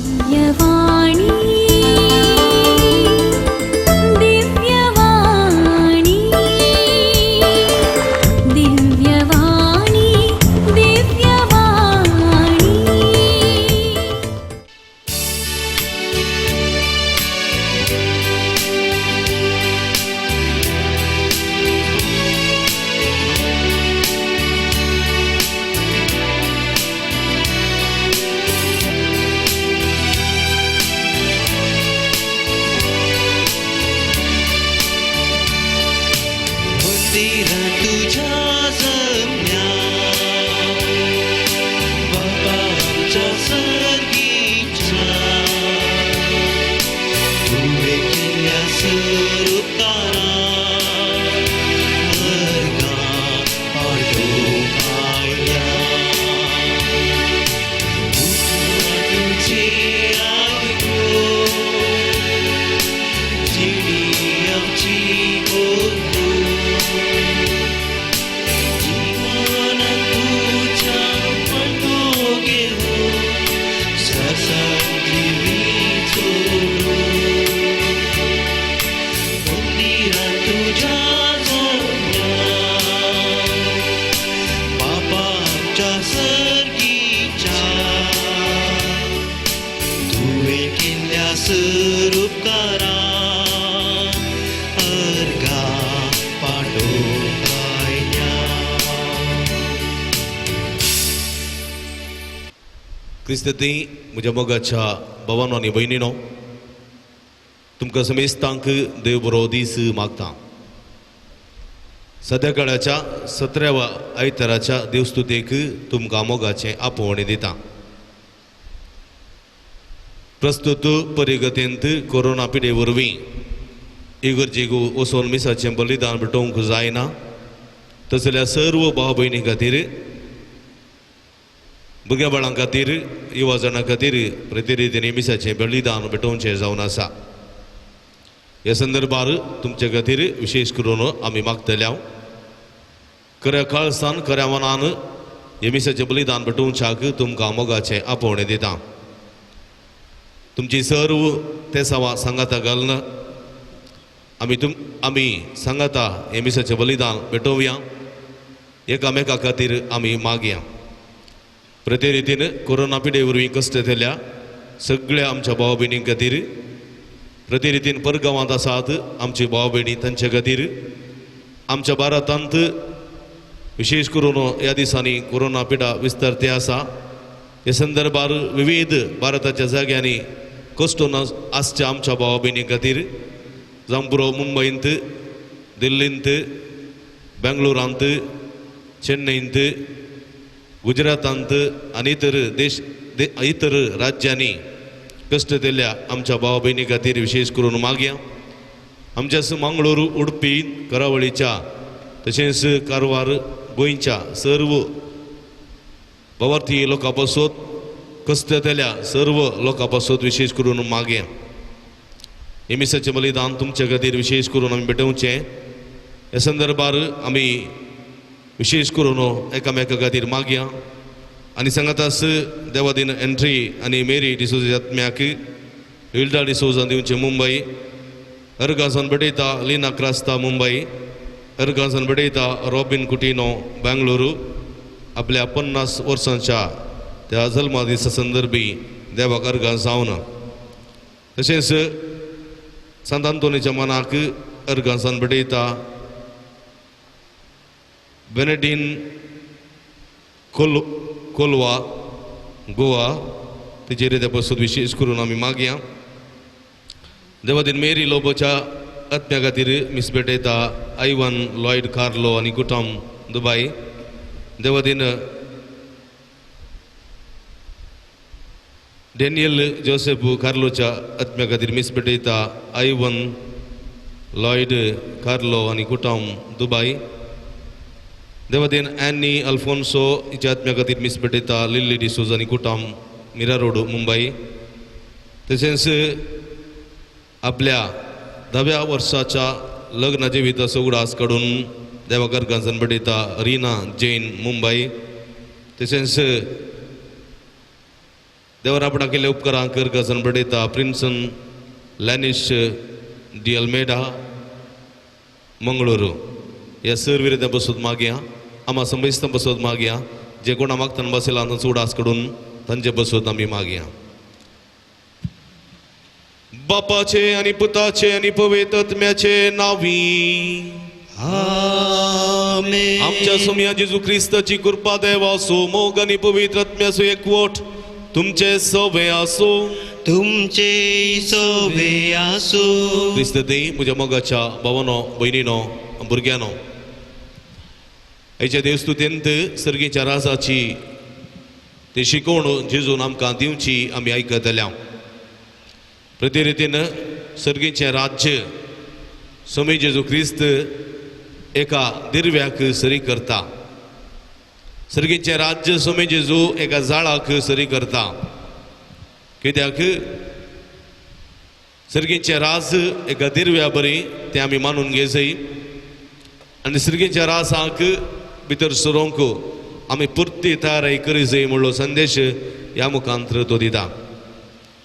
दिव्यवाणी दिव्यवाणी दिव्यवाणी दिव्यवाणी। मंदिरा तुझ्या जम्या बाबा आमच्या सर्गीच्या, तुवें केल्ल्या स्वरुपारा अर्गां पाठोवंक आयल्या. उतरां तुजीं आयकून जिणी आमची बदलून, जीवन तुझ्या वांटो घेवन सदां जिवीत सोडून. मंदिरां तुझ्या जम्या बाबा आमच्या सर्गीच्या, तुवें केल्ल्या स्वरुपकारा अर्गां पाठोवंक आयल्या. क्रिस्ती म्हज्या मोगाच्या भावानो आनी भयणीनो, तुमकां समेस्तांक देव बरो दीस मागता. सद्या काळाच्या 17व्या आयताराच्या देवस्तुतेक तुमकां मोगाचें आपोवणें दिता. प्रस्तुत परिगतेंत कोरोना पिडे वरवीं इगर्जेक वचून मिसाचें बलिदान भेटोवंक जायना, तसल्या सर्व भाव भयणी खातीर, भुरग्या बाळां खातीर, युवा जाणां खातीर प्रतिरितींनी मिसाचें बलिदान भेटोवचें जावन आसा. ह्या संदर्भार तुमचे खातीर विशेश करून आमी मागतले. हांव खऱ्या काळसान खऱ्या मनान हे मिसाचें बलिदान भेटोवच्याक तुमकां मोगाचें आपोवणें दिता. तुमची सर्व तेसावां सांगाता घालून आमी सांगाता हे मिसाचें बलिदान भेटोवया. एकामेका खातीर आमी मागया. प्रतिरितीन कोरोना पिडे वरवीं कश्ट जाल्या सगळ्या आमच्या भाव भयणीं खातीर, प्रतिरितीन परगांवांत आसात आमची भाव भयणी तांचे खातीर, आमच्या भारतांत विशेश करून ह्या दिसांनी कोरोना पिडा विस्तारते आसा, ह्या संदर्भार विविध भारताच्या जाग्यांनी कश्ट आसच्या आमच्या भाव भयणीं खातीर, जावं पुरो मुंबयंत, दिल्लींत, बेंगलोरांत, चेन्नईंत, गुजरातांत आनी इतर देश इतर राज्यांनी कश्ट दिल्ल्या आमच्या भाव भयणी खातीर विशेश करून मागया. आमच्या मंगळूर, उडपी, करावळीच्या तशेंच कारवार, गोंयच्या सर्व भावार्थी लोकां पासत, कश्ट दिल्या सर्व लोकां पासत विशेश करून मागया. हे मिसाचें बलिदान तुमचे खातीर विशेश करून आमी भेटोवचें. ह्या संदर्भार आमी विशेश करून एकामेका खातीर मागया. आनी सांगातास देवादीन एंट्री आनी मेरी डिसोजा आत्म्याक हिल्डा डिसोजा दिवचें मुंबय, अर्गासन भेटयता लिना क्रास्ता मुंबय, अर्गासन भेटयता रॉबिन कुटिनो बेंगलुरू, आपल्या 50 वर्सांच्या त्या जल्मा दिसा संदर्भी देवाक अर्गां जावन, तशेंच सांत आंतोनीच्या मनाक अर्गासन भेटयता बेनेडीन कोलवा गोवा, तिचेर त्या पसून विशेश करून आमी मागया. देवादीन मेरी लोबोच्या आत्म्या खातीर मिस भेटयता आयवन लॉयड कार्लो आनी कुटम दुबाय. देवादीन डॅनियल जोसेफ कार्लोच्या आत्म्या खातीर मिस भेटयता आयवन लॉयड कार्लो आनी कुटम दुबाय. देवादीन एनी अल्फोन्सो हिच्या आत्म्या खातीर मिस भेटयता लिल्ली डिसोजा आनी कुटम मिरा रोड मुंबय. तशेंच आपल्या 10व्या वर्साच्या लग्नाचे जिविताचो उगडास काडून देवाक गांजन भेटयता रिना जैन मुंबय. तशेंच देवान आपणाक केल्ल्या उपकारांक करगजन बडयता प्रिन्सन लॅनिश डी अल्मेडा मंगळुरू ह्या सर विरोधा बसून मागया आमा समयस्तां बसून मागया जे कोणा मागताना बसयला तांचो उडास कडून तांचे बसून आमी मागया. बापाचे आनी पुताचे आनी पवित्र आत्म्याचे नांवी आमेन. आमच्या सोम्या जेजू क्रिस्ताची कृपा देवा आसूं, मोग आनी पवित्र आत्म्याचो एकवट तुमचे सवे आसूं. तुमचे सवे आसूं. क्रिस्त देई म्हज्या मोगाच्या भावानो भयणीनो भुरग्यानो हेच्या देवस्तुतेंत सर्गीच्या राजाची ती शिकवण जेजून आमकां दिवची आमी आयकतल्या. प्रति रितीन सर्गीचें राज्य स्वामी जेजू क्रिस्त एका दिर्व्याक सरी करता. सर्गीचें राज्य स्वामी जेजू एका जाळाक सरी करता. कित्याक सर्गीचें राज एका दिर्व्या बरी तें आमी मानून घेजय आनी सर्गीच्या राजाक भितर सरोंक आमी पुर्ती तयारी करी जाय म्हणलो संदेश ह्या मुखांतर तो दिता.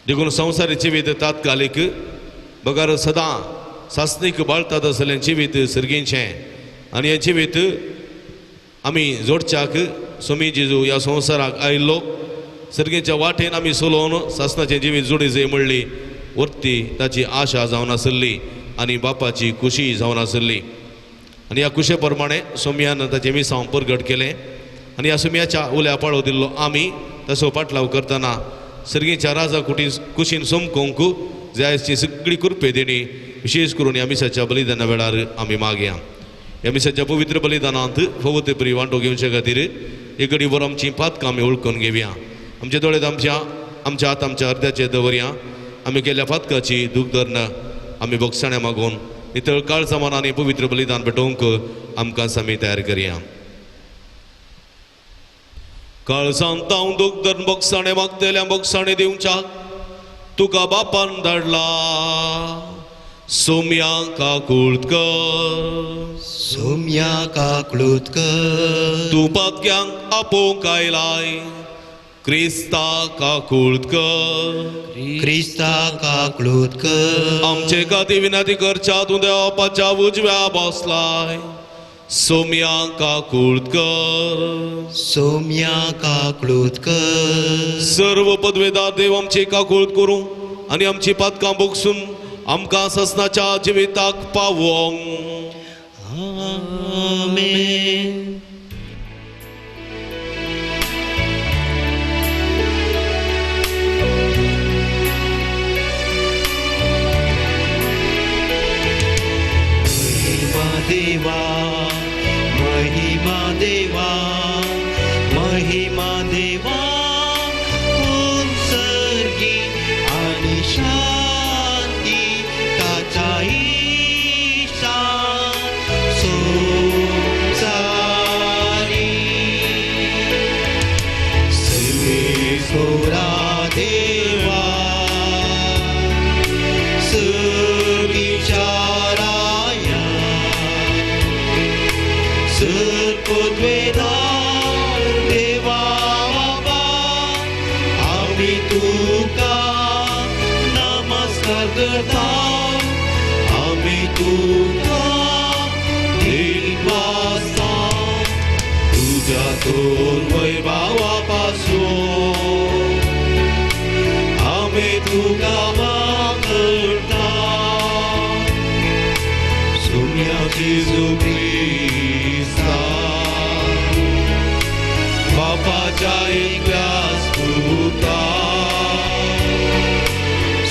देखून संवसारी जिवीत तात्कालीक बगर सदां सासणीक बाळतात आसलें जिवीत सर्गीचें आनी हें जिवीत आमी जोडच्याक स्वामी जेजू ह्या संवसाराक आयिल्लो सर्गीच्या वाटेन आमी चलोवन सासणाचें जिवीत जोडी जाय म्हणली वर्ती ताची आशा जावन आसली आनी बापाची खुशी जावन आसली. आनी ह्या खुशे प्रमाणे सोम्यान ताचें मिसांव परगट केलें आनी ह्या सोम्याच्या उल्या पाळो दिल्लो आमी तसो पाटलाव करतना सर्गीच्या राजा कुटी कुशीन समकोंक जायची सगळी कृपे देणी विशेष करून ह्या मिसाच्या बलिदाना वेळार आमी मागया. ह्या मिसाच्या पवित्र बलिदानांत फवते बरी वांटो घेवचे खातीर एक घडी वर आमची पातकां आमी वळखून घेवया. आमच्या दोळ्यात आमच्या आमच्या हात आमच्या अर्द्याचे दवरया. आमी केल्ल्या फातकाची दूख धरून आमी बोगसाण्या मागून नितळ काळजा मनान पवित्र बलिदान भेटोवंक आमकां आमी तयार करया. काळजांत हांव दूख धरून बोगसाणे मागतल्या बोगसाणे दिवच्याक तुका बापान धाडला. सोम्या काकूळत कर. सोम्या काकूळत कर. तूं पातक्यांक आपोवंक आयलाय क्रिस्ता काकूळत कर. क्रिस्ता काकूळत कर. आमचे खातीर विनंती करच्या तूं देवाच्या उजव्या बसलाय. सोम्या काकूळत कर. सोम्या काकूळत कर. सर्व पदवेदार देव आमची काकूळत करूं आनी आमची पातकां बोगसून आमकां ससनाच्या जिविताक पावोंक. आमेन. महिमा देवा महिमा देवा महिमा देवा उत्सर्गी आणि शांती ताचा ईशा संसारी. सर्वेश्वरा देवा सर्गीच्या राया सर्पद्वेदा देवा बाबा आमी तुका नमस्कार करता. आमी तुका दिलवासा तुझ्या थोर वैभावा पासून आमी तुका मागता. सोम्या जेजू क्रिस्ता बापाच्या एकल्याच पुता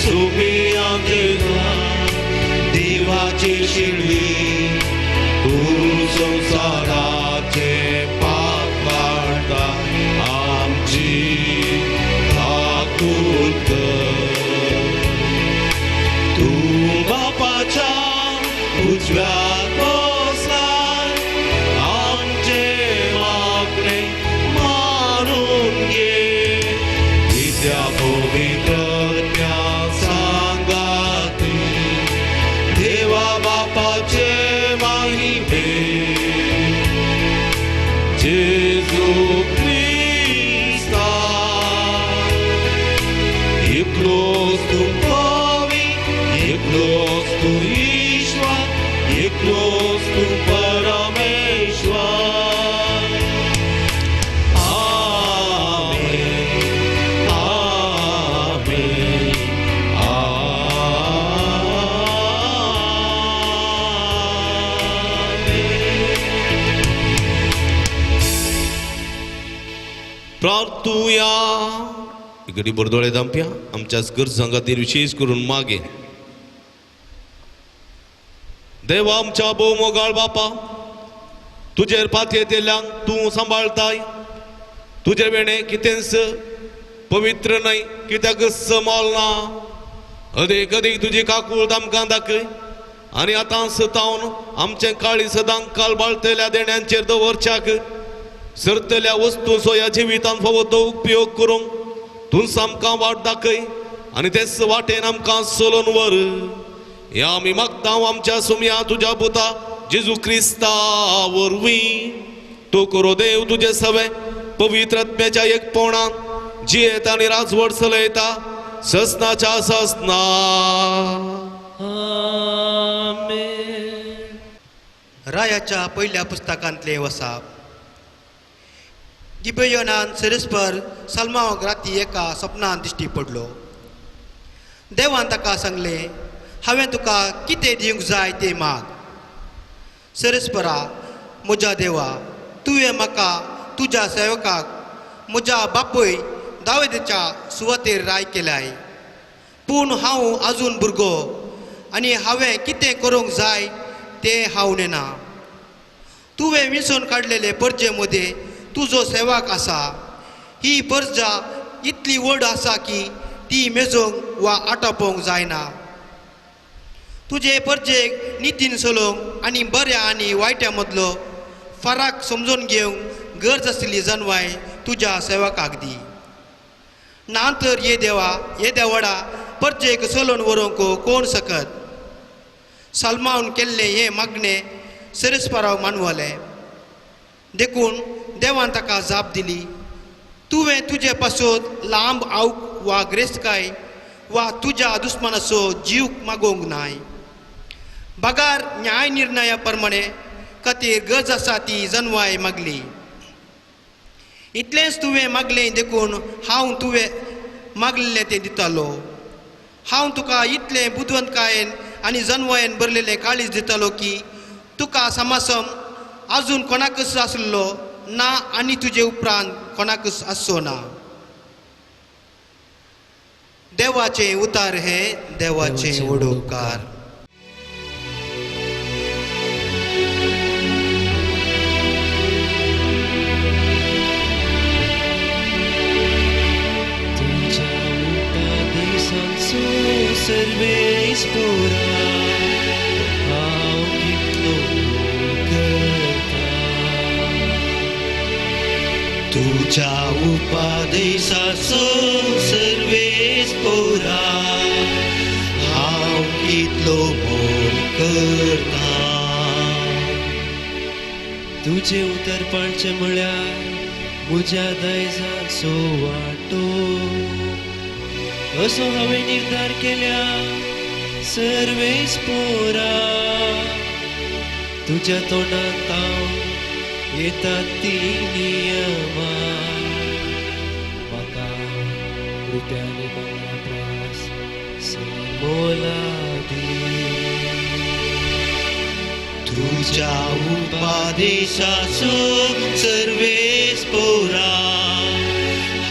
सोम्या जेजू देवाची शिळवी तूं संवसाराचे पाप काडटा आमची काकूळ कर. तूं बापाच्या उजव्या बसलाय आमचे मागणे मानून घे. पित्या पवित्र सांगाती देवा बापाचे महिमे जेजू क्रिस्ता एकलोच तूं पवी, एकलोच तूं ईश्वर, एकलोच तूं परमेश्वर. आमेन, आमेन, आमेन. प्रार्थुया. गरीब बरदोळे दामप्या आमच्याच गरजां खातीर विशेश करून मागे. देवा आमच्या भोव मोगाळ बापा, तुजेर पातयेतल्यांक तूं सांबाळताय. तुजे वेणे कितेंच पवित्र न्हय, कित्याकच मोल ना. अदीक अदीक तुजी काकूळ आमकां दाखय आनी आतां सतावन आमचें काळी सदां काल बाळतल्या देण्यांचेर दवरच्याक सरतल्या वस्तूंचो ह्या जिवितान फावो तो उपयोग करूंक तूंच आमकां वाट दाखय आनी तेच वाटेन आमकां चलोवन व्हर. ह्या आमी मागता आमच्या सुमया तुज्या पुता जेजू क्रिस्ता वरवीं. तूं करो देव तुजे सवे पवित्र आत्म्याच्या एकपणान जियेता आनी राजवट चलयता ससनाच्या ससना. आमेन. रायाच्या पयल्या पुस्तकांतले वसाप. गिबेयोनान सेरेस्पर सलमावाक राती एका सपनान दिश्टी पडलो. देवान ताका सांगलें, हांवें तुका कितें दिवंक जाय तें माग. सेरेस्परा, म्हज्या देवा, तुवें म्हाका तुज्या सेवकाक म्हज्या बापूय दावेदाच्या सुवातेर राय केल्याय, पूण हांव आजून भुरगो आनी हांवें कितें करूंक जाय तें हांव नेना. तुवें विंचून काडलेले परजे मदें तुजो सेवक आसा. ही परजा इतली व्हड आसा की ती मेजोवंक वा आटोवंक जायना. तुजे परजेक नितीन चलोवंक आनी बऱ्या आनी वायट्या मदलो फरक समजून घेवंक गरज आशिल्ली जनवाय तुज्या सेवकाक दी. ना तर ये देवा, येद्या व्हडा परजेक चलोवन व्हरूंक कोण सकत? सलमावन केल्लें हें मागणें सेरेस्पराव मानवलें. देखून देवान ताका जाप दिली, तुवें तुजे पासत लांब आवक वा ग्रेस्तकाय वा तुज्या दुस्मानाचो जीव मागोवंक नाय. बगार न्याय निर्णया प्रमाणे खातीर गरज आसा ती जनवाय मागली. इतलेंच तुवें मागलें देखून हांव तुवें मागलें तें दितालो. हांव तुका इतलें बुदवंतकायेन आनी जनवायेन भरलेलें काळीज दितालो की तुका समासम आजून कोणाकच आसलो ना आनी तुजे उपरांत कोणाकच आसचो ना. देवाचें उतार हें देवाचें वडोवकार. तुज्या उपदेशांचो सर्वेस्पोरा हांव कितलो करता. तुज्या उपदेशाचो सर्वेस्पोरा हांव कितलो मोग करता. तुजें उतर पाळचें म्हळ्यार म्हज्या दायजाचो वांटो असो हांवें निर्धार केल्या सर्वेस्पोरा. तुज्या तोंडांत हांव येता ती नियमां म्हाका रुप्यानी भांगरा प्रास मोलादी. तुज्या उपदेशाचो सर्वेस्पोरा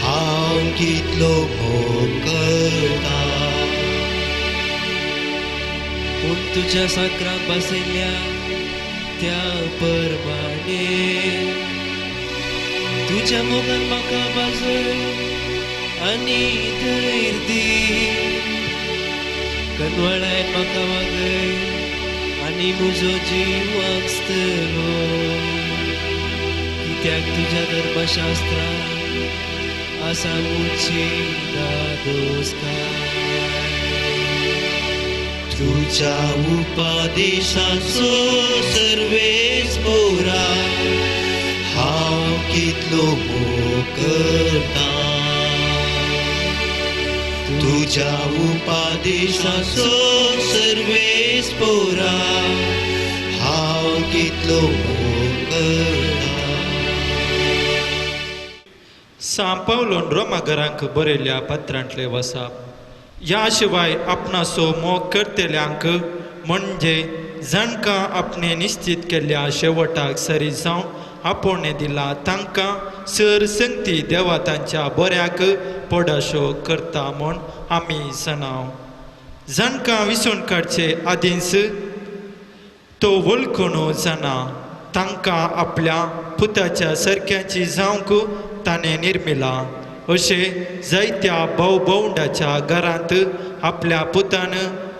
हांव कितलो मोग करता. पूण तुज्या साकराक बसयल्या त्या परमाणे तुज्या मोगान म्हाका भाजय आनी धैर्य दी. कनवळायन म्हाका वागय आनी म्हजो जीव वागतलो. कित्याक तुज्या धर्मशास्त्रान आसा म्हजी दादोसकाय. तुज्या उपदेशाचो सर्वेस्पोरा हांव कितलो मोग करता. तुझ्या उपादेशाचो सर्वेस पोरा हांव कितलो मोग करता. सां पावलोन रोमाघरांक बरयल्ल्या पत्रांतले वसाप. ह्या शिवाय आपणाचो मोग करतल्यांक म्हणजे जांकां आपणे निश्चित केल्ल्या शेवटाक सरी जावं आपोवणें दिलां तांकां सर संगती देवा तांच्या बऱ्याक पडाशो करता म्हूण आमी जाणाव. जांकां विसून काडचे आदींच तो वळखून जाणा तांकां आपल्या पुताच्या सारक्याची जावंक ताणें निर्मिला. अशें जायत्या भाव भोवंडाच्या घरांत आपल्या पुतान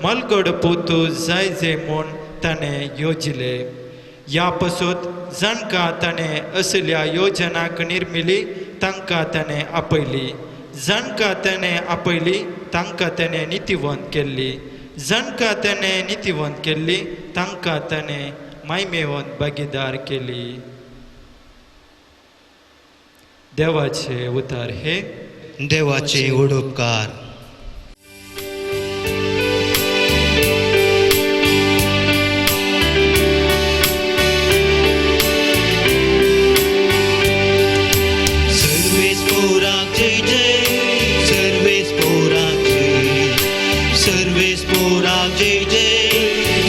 मलगड पूत जाय जे म्हूण ताणें योजिले. ह्या पसत जांकां ताणें असल्या योजनाक निर्मिली तांकां ताणें आपयली. जांकां ताणें आपयली तांकां ताणें नितीवंत केल्ली. जांकां ताणें नितीवंत केल्ली तांकां ताणें मायमेवंत भागीदार केली. देवाचे उतार हे देवाचे उडोपकार. सर्वेस पोराक जय जय, सर्वेस पोराक जय, सर्वेस पोराक जय जय,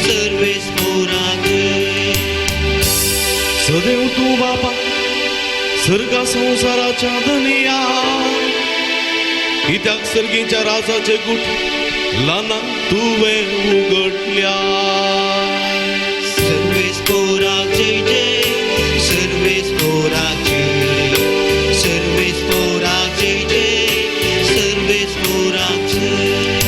सर्वेस पोराक जय. सदैव तूं बापा सर्गा संवसाराच्या धनया, कित्याक सर्गीच्या राजाचे गुट ल्हानांक तुवें उगडल्या. सर्वेस पोराक जय जय, सर्वेस पोराक जय, सर्वेस पोराक जय जय, सर्वेस पोराक जय.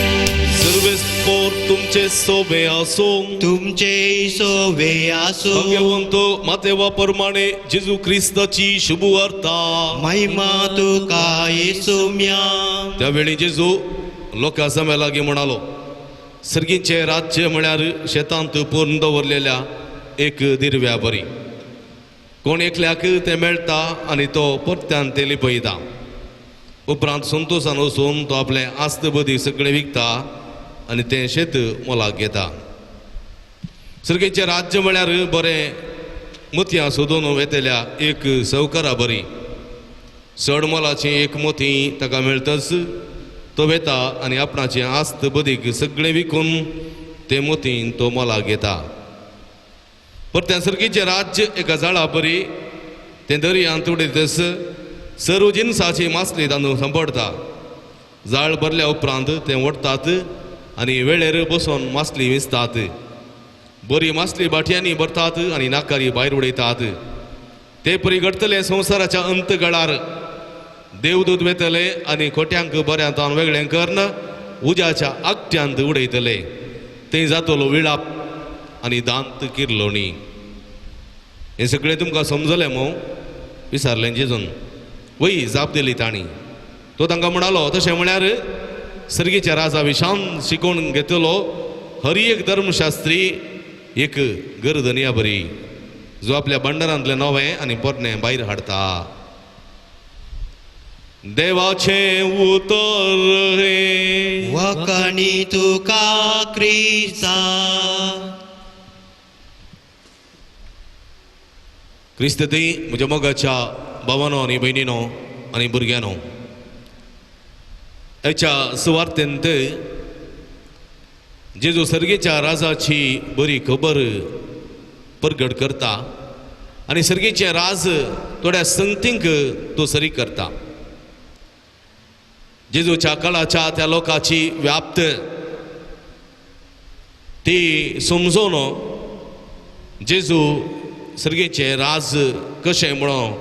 सर्वेस पोर तुमचे सोबे आसूं, तुमचे सोवे आसूं. भाग्यवंत मातेवा प्रमाणे जेजू क्रिस्ताची शुभ वार्ता. महिमा तुका येसुम्या. त्यावेळी जेजू लोकां समे लागीं म्हणालो, सर्गीचें राज्य म्हळ्यार शेतांत पुरून दवरलेल्या एक दिरव्या बरी. कोण एकल्याक तें मेळटा आनी तो परत्यान तें लिपयता. उपरांत संतोशान वचून तो आपलें आस्त बदी सगळें विकता आनी तें शेत मोलाक घेता. सर्गीचें राज्य म्हळ्यार बरें मोतयां सोदून वेतल्या एक सवकारा बरी. चड मोलाचें एक मोती ताका मेळटच तो वेता आनी आपणाचें आस्त बदीक सगळें विकून तें मोतीन तो मोलाक घेता. परत्यान सर्गीचें राज्य एका जाळा बरी, तें दर्यांत उडयतच सर्व जिनसाची मासली तांदूळ सांपडटा. जाळ भरल्या उपरांत तें ओडटात आनी वेळेर बसून मासली विंचतात. बरी मासली बाटयांनी भरतात आनी नाकारी भायर उडयतात. ते परी घडटले संवसाराच्या अंत गळार. देवदूत वेतले आनी खोट्यांक बऱ्यांत वेगळें करून उज्याच्या आगट्यांत उडयतले. थंय जातलो विळाप आनी दांत किर्लोणी. हें सगळें तुमकां समजलें मू? विचारलें जेजून. वय जाप दिली तांणी. तो तांकां म्हणालो, तशें म्हळ्यार सर्गीच्या राजा विशान शिकोवन घेतलो हर एक धर्मशास्त्री एक गरदनिया बरी, जो आपल्या भंडारांतलें नवें आनी पोरणें भायर हाडटा. देवाचें उतर हें. वखणी तुका क्रिस्ता. क्रिस्त ती म्हज्या मोगाच्या भावानो आनी भयणीनो आनी भुरग्यांनो, हेच्या सुवार्थेंत जेजू सर्गेच्या राजाची बरी खबर परगट करता आनी सर्गेचें राज थोड्या संगतींक तो सरी करता. जेजूच्या काळाच्या त्या लोकांची व्याप्त ती समजून जेजू सर्गेचें राज कशें म्हणून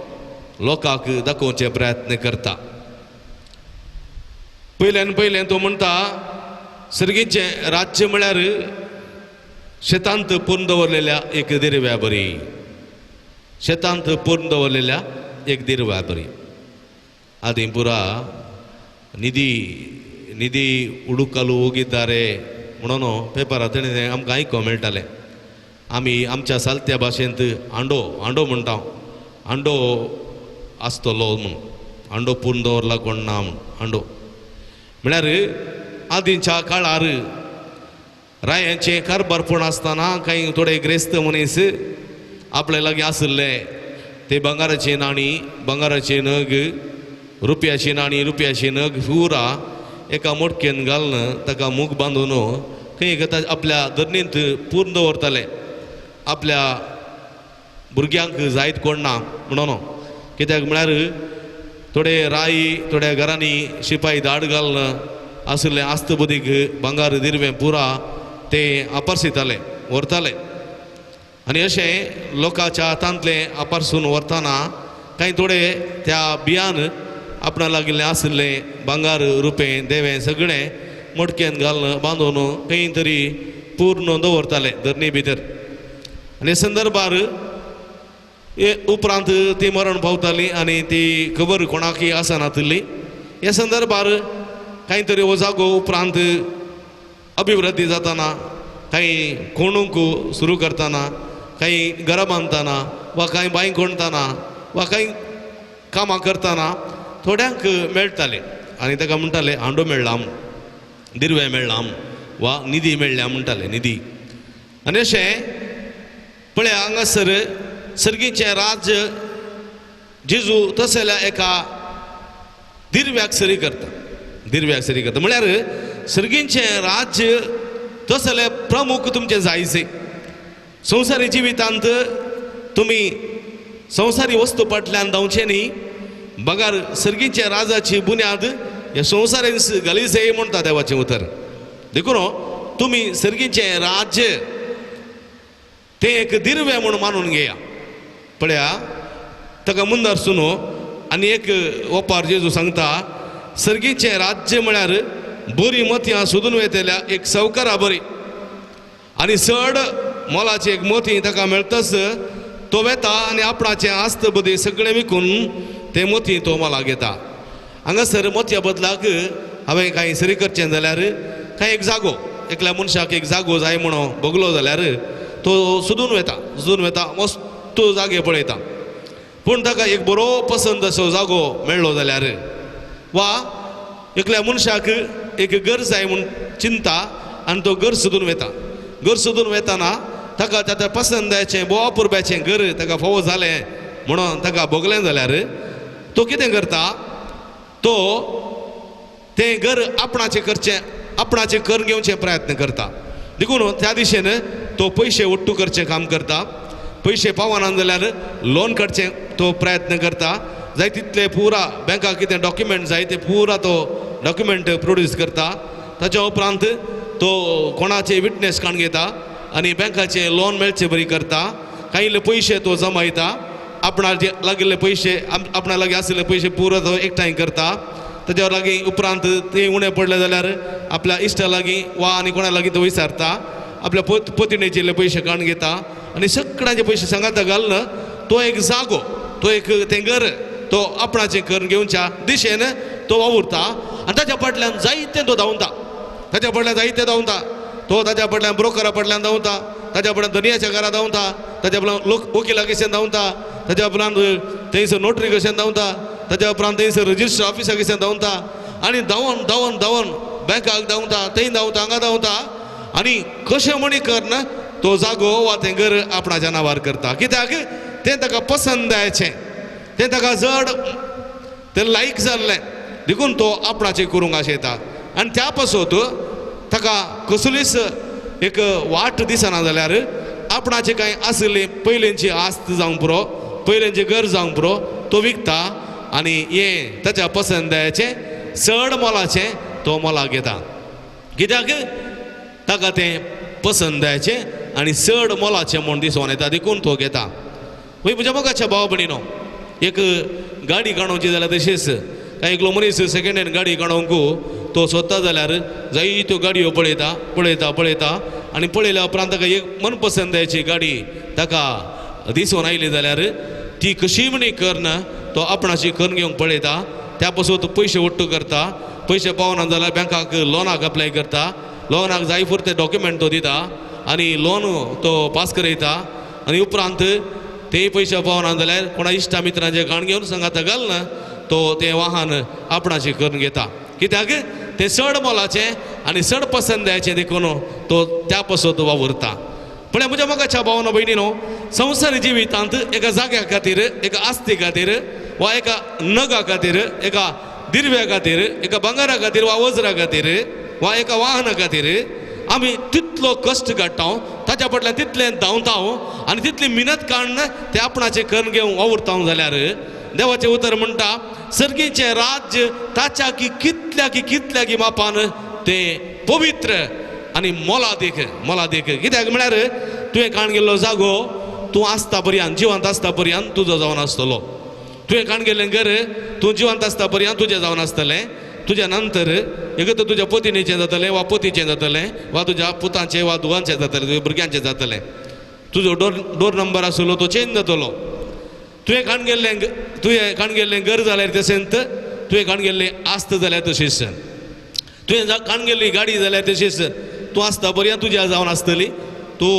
लोकांक दाखोवचे प्रयत्न करता. पयल्यान पयलें तो म्हणटा, सर्गीचें राज्य म्हळ्यार शेतांत पुरून दवरलेल्या एक दिरव्या बरी. शेतांत पुरून दवरलेल्या एक दिरव्या बरी. आदीं पुरा निधी निधी उडुकालू उगितारे म्हणून पेपरार तेणें आमकां आयको मेळटालें. आमी आमच्या सालत्या भाशेंत आंडो आंडो म्हणटा. आंडो आसतलो म्हूण, आंडो पुरून दवरला कोण ना म्हूण. आंडो म्हळ्यार आदींच्या काळार रायांचें कारभारपण आसतना कांय थोडे ग्रेस्त मनीस आपल्या लागीं आशिल्ले ते भांगराचे नाणी, भांगराचे नग, रुपयाची नाणी, रुपयाची नग पुरा एका मोटकेन घालून ताका मूग बांदून खंय आपल्या धरणींत पूर्ण दवरताले. आपल्या भुरग्यांक जायत कोण ना म्हणून, कित्याक म्हळ्यार थोडे राई थोड्या घरांनी शिपाय दाड घालून आशिल्ले आस्त बुदीक भांगर दिरवें पुरा ते आपारसिताले व्हरताले. आनी अशें लोकांच्या हातांतलें आपारसून व्हरतना कांय थोडे त्या बियान आपणा लागिल्लें आशिल्लें भांगर रुपें देवें सगळें मटकेन घालून बांदून खंय तरी पूर्ण दवरताले धरणी भितर. आनी संदर्भार उपरांत ती मरण पावताली आनी ती खबर कोणाकय आसनातिल्ली. ह्या संदर्भार कांय तरी हो जागो उपरांत अभिवृद्धी जाताना कांय कोणूंक सुरू करतना, कांय घरां बांदतना वा कांय बांय कोणतना वा कांय कामां करतना थोड्यांक मेळटाले आनी ताका म्हणटाले हांडो मेळ्ळा म्हूण, दिरवें मेळ्ळा म्हूण वा निधी मेळ्ळ्या म्हणटाले निधी. आनी अशें पळय हांगासर सर्गीचें राज्य जेजू तसल्या एका दिरव्याक सरी करता, दिरव्याक सरी करता. म्हळ्यार सर्गीचें राज्य तसले प्रमुख तुमचें जायचे. संवसारी जिवितांत तुमी संवसारी वस्तू फाटल्यान धांवचें न्ही, बगर सर्गीच्या राजाची बुन्याद ह्या संवसारान घालीसे म्हणटा देवाचें उतर. देखून तुमी सर्गीचें राज्य तें एक दिरवें म्हूण मानून घेया. पळया ताका मुंदार सुनो आनी एक ओपार जेजू सांगता, सर्गीचें राज्य म्हळ्यार बरी मोतयां सोदून वेतल्या एक सावकारा बरी, आनी चड मोलाची एक मोती ताका मेळटच तो वेता आनी आपणाचें आस्त बदी सगळें विकून ते मोती तो मोलाक घेता. हांगासर मोतया बदलाक हांवें कांय सरी करचें जाल्यार कांय एक जागो, एकल्या मनशाक एक जागो जाय म्हणून बगलो जाल्यार तो सोदून वेता, सोदून वेता, मस्त जागे पळयता, पूण ताका एक बरो पसंत असो जागो मेळ्ळो जाल्यार वा एकल्या मनशाक एक घर जाय म्हूण चिंता आनी तो घर सोदून वेता. घर सोदून वेताना ताका ताच्या पसंदाचें बोवा पुरब्याचें घर ताका फावो जालें म्हणून ताका भोगलें जाल्यार तो कितें करता, तो तें घर आपणाचें करचें, आपणाचें करून घेवचें प्रयत्न करता. देखून त्या दिशेन तो पयशे ओट्टू करचें काम करता. पयशे पावना जाल्यार लोन काडचें तो प्रयत्न करता. जाय तितले पुरा बँकाक कितें डॉक्युमेंट जाय ते पुरा तो डॉक्युमेंट प्रोड्यूस करता. ताच्या उपरांत तो कोणाचे विटनेस काडून घेता आनी बँकाचें लोन मेळचे बरी करता. कांय पयशे तो जमायता, आपणाचे लागिल्ले पयशे आपणा लागीं आशिल्ले पयशे पुरा तो एकठांय करता. ताच्या लागीं उपरांत ते उणें पडले जाल्यार आपल्या इश्टा लागीं वा आनी कोणा लागीं तो विचारता, आपल्या पोतिणेचे पयशे काडून घेता आनी सगळ्यांचे पयशे सांगाता घालून तो एक जागो, तो एक तें घर तो आपणाचें करून घेवच्या दिशेन तो वावुरता आनी ताच्या फाटल्यान जायतें तो धांवता, ताच्या फाटल्यान जायतें धांवता. तो ताच्या फाटल्यान ब्रोकरा फाटल्यान धांवता, ताच्या फाटल्यान धनयाच्या घरा धांवता, ताच्या उपरांत लोक वकिला कशेन धांवता, ताच्या उपरांत थंयसर नोटरी कशेन धांवता, ताच्या उपरांत थंयसर रजिस्टर ऑफिसा कशेन धांवता आनी धांवन धांवन धांवन बँकाक धांवता, थंय धांवता, हांगा धांवता आनी कशें म्हणी करना तो जागो वा तें घर आपणाच्या नांवार करता. कित्याक तें ताका पसंदायचें, तें ताका जड तें लायक जाल्लें, देखून तो आपणाचें करूंक आशेता. आनी त्या पासत ताका कसलीच एक वाट दिसना जाल्यार आपणाचें कांय आशिल्ली पयलींची आस्त जावंक पुरो, पयलींचें घर जावंक पुरो, तो विकता आनी हें ताच्या पसंदायचें चड मोलाचें तो मोलाक घेता. कित्याक ताका तें पसंदायचें आनी चड मोलाचें म्हूण दिसून येता, देखून तो घेता. वय म्हज्या मोगाच्या भाव भयणीनो, एक गाडी काडोवची जाल्यार तशीच कांय एकलो मनीस सेकेंड हँड गाडी काडोवंक तो सोदता जाल्यार जायत्यो गाडयो पळयता पळयता पळयता आनी पळयल्या उपरांत ताका एक मनपसंदायची गाडी ताका दिसून आयली जाल्यार ती कशी म्हणी करन तो आपणाची करून घेवंक पळयता. त्या पासून तो पयशे ओट्टू करता, पयशे पावना जाल्यार बँकाक लोनाक अप्लाय करता, लोनाक जाय पुरते डॉक्युमेंट तो दिता आनी लोन तो पास करयता आनी उपरांत ते पयशे पावना जाल्यार कोणा इश्टा मित्रांचे काण घेवन सांगाता घालना तो तें वाहन आपणाचें करून घेता. कित्याक तें चड मोलाचें आनी चड पसंदायचें देखून तो त्या पसत वावुरता. पळय म्हज्या मोगाच्या भावना भयणीनो, संवसारी जिवितांत एका जाग्या खातीर, एका आस्ती खातीर वा एका नगा खातीर, एका दिर्व्या खातीर, एका भांगरा खातीर वा वज्रा खातीर वा एका वाहना खातीर आमी तितलो कश्ट काडटा, ताच्या फाटल्यान तितलें धांवता आनी तितली मिनत काडून ते आपणाचें करून घेवन वावुरता जाल्यार देवाचें उतर म्हणटा सर्गीचें राज्य ताच्या की कितल्या की कितल्या की मापान तें पवित्र आनी मोलादीक मोलादीक. कित्याक म्हळ्यार तुवें काण गेल्लो जागो तूं आसता पर्यंत, जिवंत आसता पर्यंत तुजो जावन आसतलो. तुवें काण गेल्लें घर तूं जिवंत आसता पर्यंत तुजें जावन आसतलें. तुज्या नंतर एक तर तुज्या पतिणीचें जातलें वा पतीचें जातलें वा तुज्या पुतांचें वा धुवांचें जातलें, तुज्या भुरग्यांचें जातलें. तुजो डोर नंबर आसलो तो चेंज जातलो. तुवें काण गेल्लें तुवें काण गेल्लें घर जाल्यार तशेंच, तुवें काण गेल्लें आस्त जाल्यार तशीच, तुवें काण गेल्ली गाडी जाल्यार तशीच. तूं आसता पर्यंत तुज्या जावन आसतली, तूं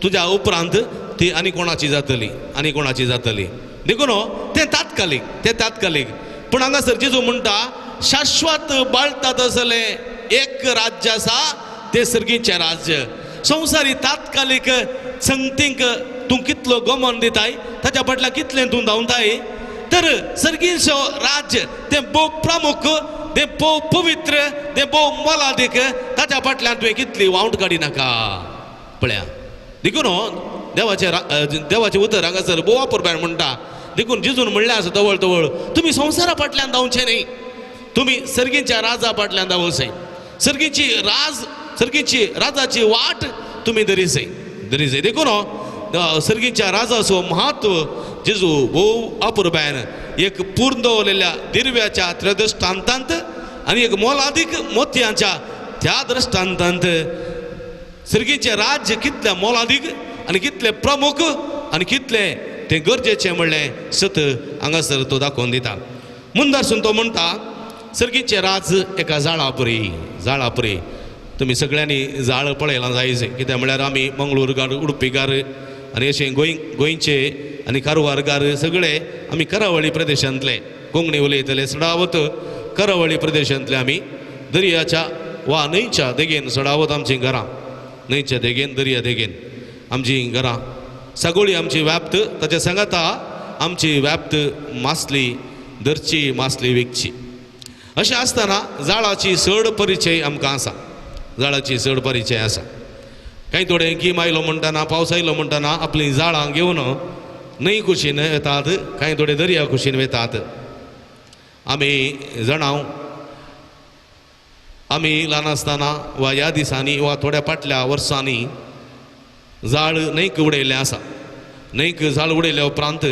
तुज्या उपरांत ती आनी कोणाची जातली आनी कोणाची जातली. देखून तें तात्कालीक, तें तात्कालीक. पूण हांगासर जेजू म्हणटा शाश्वत बाळटा तसलें एक राज्य आसा तें सर्गीचें राज्य. संवसारी तात्कालीक संगतींक तूं कितलो गमन दिताय, ताच्या फाटल्यान कितलें तूं धांवताय, तर सर्गीचो राज्य तें भोव प्रमुख, तें भोव पवित्र, तें भोव मोलादीक. ताच्या फाटल्यान तुवें कितली वावट काडी नाका. पळया देखून देवाचें देवाचें उतर हांगासर भोव वापरपाय म्हणटा. देखून जेजून म्हणलें आसा तवळ तवळ, तुमी संवसारा फाटल्यान धांवचें न्ही, तुमी सर्गीच्या राजा फाटल्यान धांवचें. सर्गीची राज, सर्गीची राजाची वाट तुमी धरिसय धरिसय. देखून सर्गीच्या राजाचो म्हत्व जेजू भोव अपुरबायन एक पूर्ण दवरलेल्या दिर्व्याच्या त्रिदृष्टांतांत आनी एक मोलादीक मोतयांच्या त्या दृष्टांतांत सर्गीचें राज्य कितलें मोलादीक आनी कितलें प्रमुख आनी कितलें तें गरजेचें म्हणलें सत हांगासर तो दाखोवन दिता. मुंदारसून तो म्हणटा सर्गीचें राज एका जाळापुरी जाळापुरी. तुमी सगळ्यांनी जाळ पळयलां जायचे, कित्याक म्हळ्यार आमी मंगळूरकार, उडपीकार आनी अशें गोंयचे आनी कारवारकार सगळे आमी करावळी प्रदेशांतले, कोंकणी उलयतले सडावत करावळी प्रदेशांतले आमी दर्याच्या वा न्हंयच्या देगेन सडावत आमचीं घरां, न्हंयच्या देगेन दर्या देगेन आमचीं घरां सगळी आमची व्याप्त. ताच्या सांगाता आमची व्याप्त मासली धरची, मासली विकची. अशें आसतना जाळाची चड परिचय आमकां आसा, जाळाची चड परिचय आसा. कांय थोडे गीम आयलो म्हणटना, पावस आयलो म्हणटना आपलीं जाळां घेवन न्हंय कुशीन वेतात, कांय थोडे दर्या कुशीन वेतात. आमी जाणां आमी ल्हान आसतना वा ह्या दिसांनी वा थोड्या फाटल्या वर्सांनी जाळ न्हंयक उडयल्लें आसा. न्हंयक जाळ उडयल्या उपरांत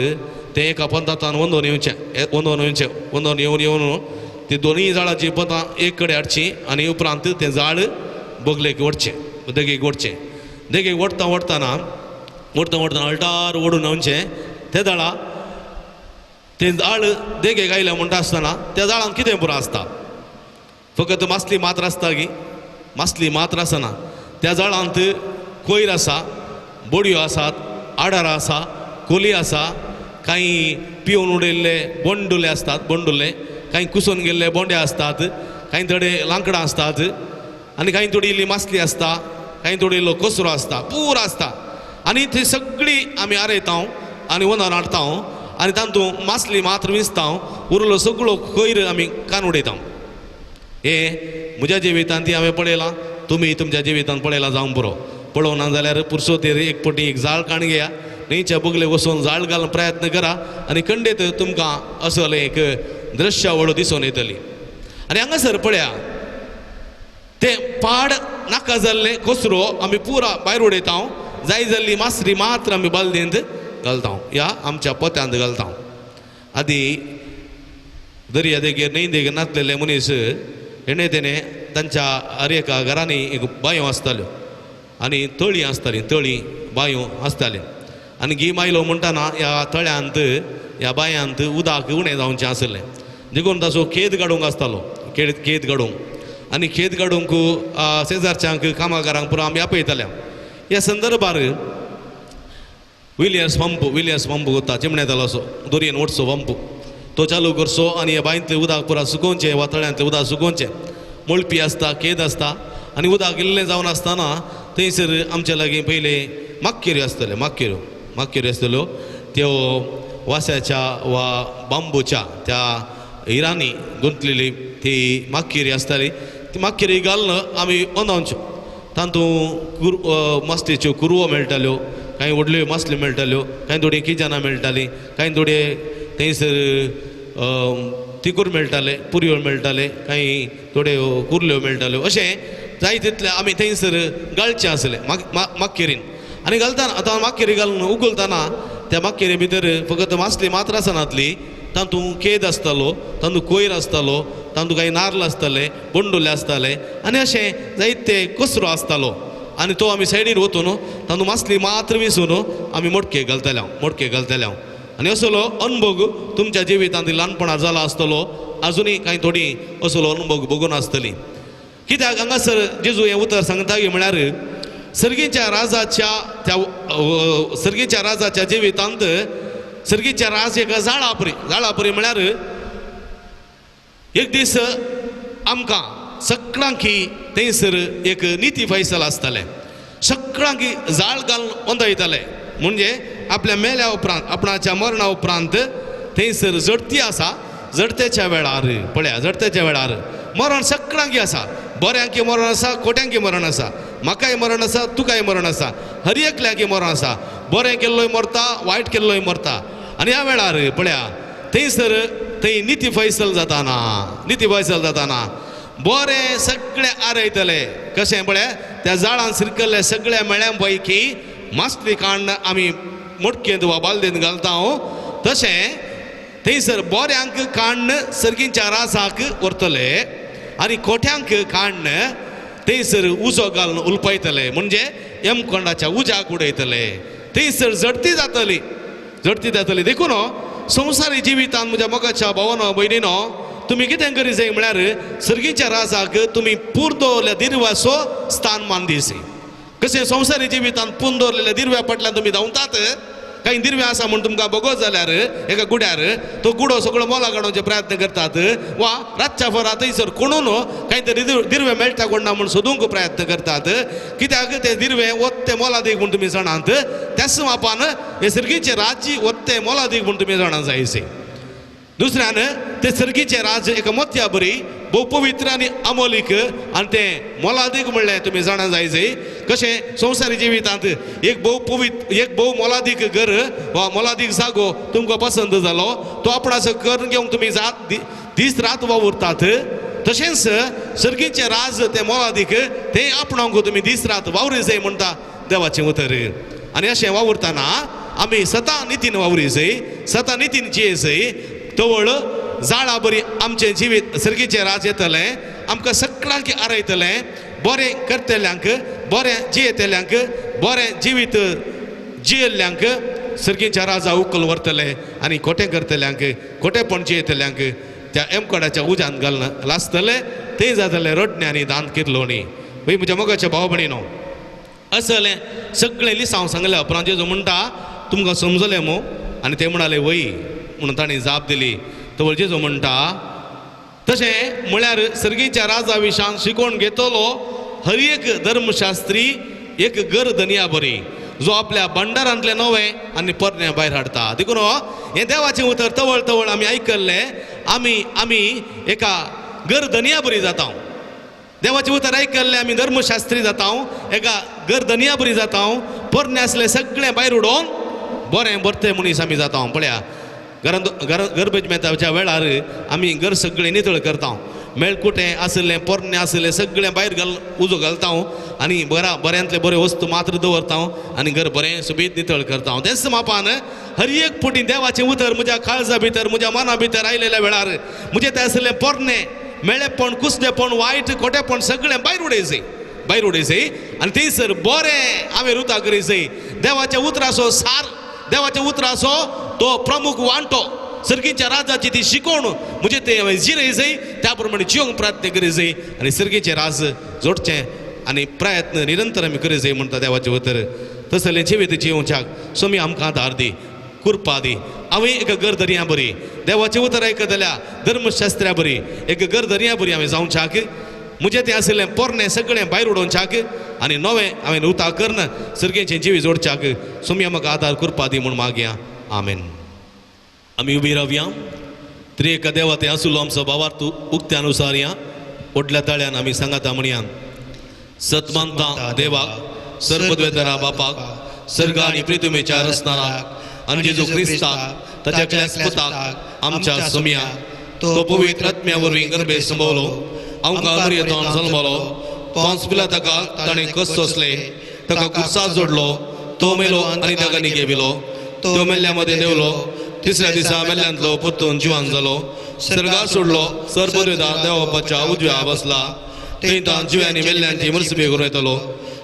तें एका पंथांतल्यान वंदोवन येवचें, वंदोवन येवचें, वंदोवन येवन येवन ती दोनूय जाळाचीं पदां एक कडेन हाडचीं आनी उपरांत तें जाळ बगलेक ओडचें, देगेक ओडचें. देगेक ओडटा ओडटना ओडटा ओडटना अल्टार ओडून येवचें. ते जाळा तें जाळ देगेक आयलें म्हणटा आसतना त्या जाळान कितें पुरो आसता, फकत मासली मात्र आसता गी? मासली मात्र आसना. त्या जाळांत कोयर आसा, बोडयो आसात, आडारां आसा, कोली आसा, कांय पिवन उडयल्ले बोंडुले आसतात, बोंडुले, कांय कुसून गेल्ले बोंडे आसतात, कांय थोडे लांकडां आसतात आनी कांय थोडी इल्ली मासली आसता, कांय थोडी इल्लो कचरो आसता, पुरो आसता. आनी ती सगळी आमी आरयता आनी वनार हाडटा आनी तातूंत मासली मात्र विंचता, उरलो सगळो कोयर आमी कान उडयता. हें म्हज्या जिवितांत ती हांवें पळयलां, तुमी तुमच्या जिवितांत पळयलां जावंक पुरो. पळोवना जाल्यार पुरसोतेर एक पटी एक जाळ काण घेया, न्हंयच्या बगले वचून जाळ घालून प्रयत्न करा आनी खंडीत तुमकां असलें एक दृश्यावळ दिसून येतली. आनी हांगासर पळया तें पाड नाका जाल्लें कचरो आमी पुरा भायर उडयता, जाय जाल्ली मासरी मात्र आमी बालदेंत घालता, ह्या आमच्या पोत्यांत घालता. आदी दर्या देगेर न्हंय देगेर नासलेले मनीस हेणे तेणे तांच्या हर एका घरांनी एक बांयो आसताल्यो आनी तळीं आसतालीं, तळीं बांयो आसताल्यो. आनी गीम आयलो म्हणटना ह्या तळ्यांत ह्या बांयांत उदक उणें जावचें आसलें, देखून ताचो खेद काडूंक आसतालो, खेद काडूंक. आनी खेद काडूंक शेजारच्यांक कामागारांक पुरो आमी आपयताले. ह्या संदर्भार विलियर्स पंप, विलियर्स पंप कोत्ता चिमणेतालो असो दोरयेन ओडचो पंप, तो चालू करचो आनी ह्या बांयतलें उदक पुरा सुकोवचें वा तळ्यांतलें उदक सुकोवचें. मळपी आसता, केद आसता आनी उदक इल्लें जावन आसतना थंयसर आमच्या लागीं पयलीं माक्केऱ्यो आसतल्यो, माक्केऱ्यो आसतल्यो त्यो वास्याच्या वा बांबूच्या त्या हिरांनी गुंतलेली ती माक्केरी आसताली. ती माक्केरी घालून आमी ओंदावच्यो. तातूंत मासलेच्यो कुरवो मेळटाल्यो, कांय व्हडल्यो मासल्यो मेळटाल्यो, कांय थोडी किजनां मेळटालीं, कांय थोडे थंयसर तिकूर मेळटाले, पुरयो मेळटाले, कांय थोड्यो कुर्ल्यो मेळटाल्यो. अशें जाय तितलें आमी थंयसर घालचें आसलें माक्केरीन. आनी घालतना आतां माक्केरी घालून उगलतना त्या माक्केरी भितर फकत मासली मात्र आसनातली, तातूंत केद आसतालो, तातूंत कोयर आसतालो, तातूंत कांय नार्ल आसताले, बोंडुले आसताले आनी अशें जायते कचरो आसतालो. आनी तो आमी सायडीर वतून तातूंत मासली मात्र विसून आमी मोडके घालताले, मोडके घालताले. आनी असलो अनुभव तुमच्या जिवितांत ल्हानपणां जाला आसतलो, आजुनूय कांय थोडी असलो अनुभव भोगून आसतली. कित्याक हांगासर जेजू हें उतर सांगता की म्हळ्यार सर्गीच्या राजाच्या त्या सर्गीच्या राजाच्या जिवितांत सर्गीच्या राज एका जाळापरी, जाळापरी म्हळ्यार एक दीस आमकां सगळ्यांकी थंयसर एक निती फैसल आसतालें, सगळ्यांकी जाळ घालून ओंदयताले. म्हणजे आपल्या मेल्या उपरांत, आपणाच्या मरणा उपरांत थंयसर जडती आसा, जडतेच्या वेळार पळया, जडतेच्या वेळार मरण सगळ्यांकी आसा, बऱ्यांकी मरण आसा, खोट्यांकी मरण आसा, म्हाकाय मरण आसा, तुकाय मरण आसा, हर एकल्याकी मरण आसा. बरें केल्लोय मरता, वायट केल्लोय मरता. आनी ह्या वेळार पळया थंयसर थंय निती फैसल जाताना, निती फैसल जाताना बरें सगळें आरयतले. कशें पळया त्या जाळान सिरकल्ले सगळ्या मेळ्या पैकी मासली काण्ण आमी मोडकेंत वा बालदेंत घालता तशें थंयसर बऱ्यांक काण्ण सर्गींच्या राजाक व्हरतले आनी कोठ्यांक काण्ण थंयसर उजो घालून उलपयतले, म्हणजे यमकोंडाच्या उज्याक उडयतले. थंयसर जडती जातली, जडती जातली. देखून संवसारी जिवितांत म्हज्या मोगाच्या भावानो भयणीनो तुमी कितें करी जाय म्हळ्यार सर्गीच्या राजाक तुमी पूर दवरल्या दिर्वाचो स्थान मान दिसी. कशें संवसारी जिवितांत पूर्ण दवरलेल्या दिर्व्या फाटल्यान तुमी धांवतात, कांय दिर्वे आसा म्हूण तुमकां भोगत जाल्यार एका गुड्यार तो गुडो सगळो मोला काडोवचे प्रयत्न करतात वा रातच्या फरा थंयसर कोणून कांय तरी दिर्वे मेळटा कोण ना म्हूण सोदूंक प्रयत्न करतात. कित्याक ते दिर्वे वत्ते मोलादीक म्हूण तुमी जाणात, त्याच मापान हे सर्गीचे राज्य वत्ते मोलादीक म्हूण तुमी जाणा जायचे. दुसऱ्यान ते सर्गीचे राज एका मोतया बरी भोव पवित्र आनी अमोलीक आनी तें मोलादीक म्हणलें तुमी जाणा जायचे. कशें संवसारी जिवितांत एक भोव पवित्र, एक भोव मोलादीक घर वा मोलादीक जागो तुमकां पसंत जालो, तो आपणाचो करून घेवंक तुमी जात दीस रात वावुरतात, तशेंच सर्गीचें राज तें मोलादीक तें आपणावंक तुमी दीस रात वावरी जाय म्हणटा देवाचें उतर. आनी अशें वावुरतना आमी सदां नितीन वावरी जाय, सदां नितीन जिये जाय. तवळ जाळा बरी आमचें जिवीत सर्गीचें राज येतलें, आमकां सगळ्यांक आरयतलें, बरें करतल्यांक, बरें जियेतल्यांक, बरें जिवीत जियेल्ल्यांक सर्गीच्या राजा उखल व्हरतले आनी खोटें करतल्यांक, खोटेपण जियेतल्यांक त्या एमकोडाच्या उज्यान घालून लासतले, थंय जातलें रडणें आनी दांत किरलोणी. वय म्हज्या मोगाच्या भाव भयणीनो, असलें सगळें लिसांव सांगलें उपरांत जेजू म्हणटा तुमकां समजलें मू? आनी ते म्हणाले वय म्हणून तांणी जाप दिली. तवळ जेजू म्हणटा तशें म्हळ्यार सर्गीच्या राजा विशान शिकोवन घेतलो हर एक धर्मशास्त्री एक गर धनया बरी जो आपल्या भंडारांतलें नवें आनी पोरणें भायर हाडटा. देखून हें देवाचें उतर तवळ तवळ आमी आयकल्लें, आमी आमी एका गर धनया बरी जाता. देवाचें उतर आयकल्लें आमी धर्मशास्त्री जाता, एका गर धनया बरी जाता, पोरणें आसलें सगळें भायर उडोवन बरें बरतें मनीस आमी जाता. पळया घरांत गर्भेज मेताच्या वेळार आमी घर सगळें नितळ करता, मेळकुटें आशिल्लें पोरणें आशिल्लें सगळें भायर घाल उजो घालता आनी बरा बऱ्यांतले बऱ्यो वस्तू मात्र दवरता आनी घर बरें सुबीत नितळ करता. तेच मापान हर एक पुटी देवाचें उतर म्हज्या काळजा भितर म्हज्या मना भितर आयलेल्या वेळार म्हजें तें आशिल्लें पोरणें मेळेपण कुसडेपण वायट खोटेपण सगळें भायर उडयचें, भायर उडयचें आनी थंयसर बरें हांवें रुता करीचें. देवाच्या उतराचो सार, देवाच्या उतराचो तो प्रमुख वांटो सर्गीच्या राजाची ती शिकोवण म्हजें तें हांवें जिरय जाय, त्या प्रमाणे जिवंक प्रयत्न करी जाय आनी सर्गीचें राज जोडचें आनी प्रयत्न निरंतर आमी करी जाय म्हणटा देवाचें उतर. तसलें जिवीत जिवच्याक स्वामी आमकां आदार दी, कृपा दी. हांवें एक घर दर्या बरी देवाचें उतर आयकतल्या धर्मशास्त्र्या बरी एक घर दर्या बरी हांवें जावच्याक म्हजें तें आशिल्लें पोरणें सगळें भायर उडोवच्याक आनी नवें हांवें उता करून सर्गेचें जिवीत जोडच्याक सोम्या म्हाका आदार करपा दी म्हूण मागया. आमेन. आमी उबी रावया. त्रिएका देवा तें आसुलो आमचो भावार्थ उक्त्यान उसारया. व्हडल्या ताळ्यान आमी सांगाता म्हणया. सतमानता देवाक, सर्वद्वेतरा बापाक, सर्ग आनी पृथ्वीच्या रचणाराक आनी जेजू क्रिस्ताक ताच्या एकल्याच पुताक आमच्या सोम्या, तो पवित्र आत्म्या वरवीं गर्भे संभवलो, आमकां मरियेंतल्यान जल्मलो, पोंस पिलाताका ताणें कश्ट सोंसले, ताका कुर्साक जोडलो, तो मेलो आनी ताका निगेविलो, तो मेल्ल्या मदें देंवलो, तिसऱ्या दिसा मेल्ल्यांतलो परतून जिवान जालो, सर्गार सोडलो, सर्वद्वेता देवा बापाच्या उजव्या बसला, थंय तां जिव्यांनी मेल्ल्यांची मर्सबी करून येतलो.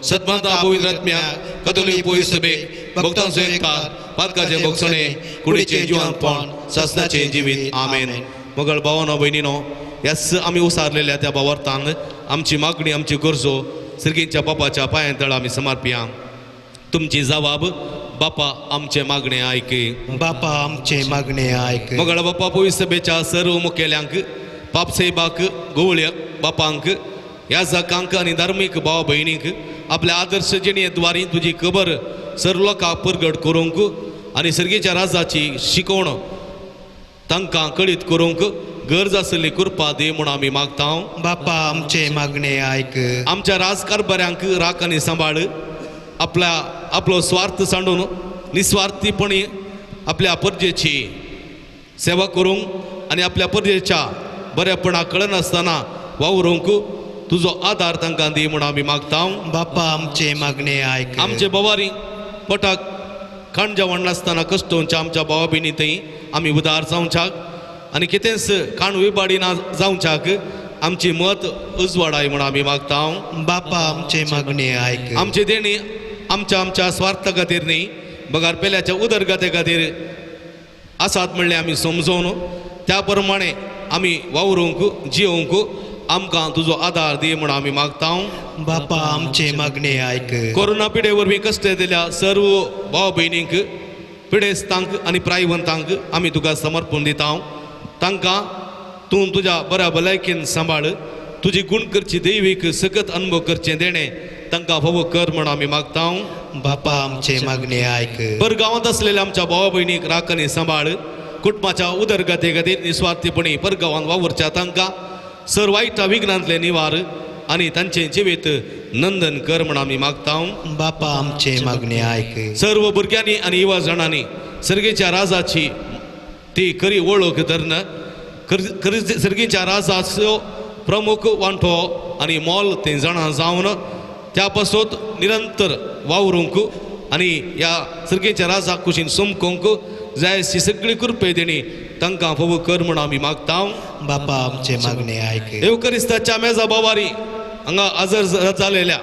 सतमानता पवित्र आत्म्या कथोलीक पवित्र सभेक, भक्तांचो एककार, पातकाचें भोगसणें, कुडीचें जिवानपण, सासणाचें जिवीत. आमेन. मगळ भावानो भयणीनो, ह्याच आमी उसारलेल्या त्या भावार्थान आमची मागणी, आमची गरजो सर्गीच्या बापाच्या पांयां तळा आमी समर्पया. तुमची जबाब बापा आमचे मागणे आयक. बापा आमचे मागणे आयक. मगळ बापा पवित्र सभेच्या सर्व मुखेल्यांक, पापसेबाक, गोवळ्या बापांक, ह्या जाकांक आनी धार्मीक भाव भयणींक आपल्या आदर्श जिणेद्वारी तुजी खबर सर्व लोकांक परगट करूंक आनी सर्गीच्या राजाची शिकवण तांकां कळीत करूंक गरज आशिल्ली कृपा दी म्हूण आमी मागता. बापा आमचे मागणे आयक. आमच्या राजकारभाऱ्यांक राख आनी सांबाळ. आपल्या आपलो स्वार्थ सांडून निस्वार्थीपणी आपल्या परजेची सेवा करूंक आनी आपल्या परजेच्या बरेपणाक कळनासतना वावरूंक तुजो आदार तांकां दी म्हूण आमी मागता. बापा आमचे मागणे आयक. आमचे बोवारी पोटाक खाण जेवण नासतना कश्टोवच्या आमच्या भावा भयणी थंय आमी उदार जावच्याक आनी कितेंच खाण विबाडी ना जावच्याक आमची मत उजवाडाय म्हूण आमी मागता. बापा आमचे मागणे आयक. आमचे देणी आमच्या आमच्या स्वार्था खातीर न्ही बगर पेल्याच्या उदरगते खातीर आसात म्हणलें आमी समजोवन त्या प्रमाणे आमी वावरूंक जियोवंक आमकां तुजो आदार दी म्हूण आमी मागता. बापा आमचे मागणे आयक. कोरोना पिडे वरवीं कश्ट दिल्या सर्व भाव भयणींक, पिडेस्तांक आनी प्रायवंतांक आमी तुका समर्पण दिता. तांकां तूं तुज्या बऱ्या भलायकेन सांबाळ. तुजी गुण करची दैवीक सकत अनुभव करचें देणें तांकां फावो कर म्हूण आमी मागता. बापा आमचे मागणे आयक. परगांवांत आसलेल्या आमच्या भावा भयणीक राख आनी सांबाळ. कुटुंबाच्या उदरगते खातीर निस्वार्थीपणी परगांवांत वावुरच्या तांकां सर वायट विघ्नांतले निवार आनी तांचें जिवीत नंदन कर म्हूण आमी मागता. बापा आमचे मागणे आयक. सर्व भुरग्यांनी आनी युवा जाणांनी सर्गेच्या राजाची ती खरी वळख धरून सर्गीच्या राजाचो प्रमुख वांटो आनी मोल तें जाणा जावन त्या पासत निरंतर वावरूंक आनी ह्या सर्गेच्या राजा कुशीन समकोंक जाय अशी सगळी कृपे देणी तांकां फावो कर म्हूण आमी मागता. बापा आमचे मागणे आयक. येवकरिस्ताच्या मेजा बावारी हांगा हजर जालेल्या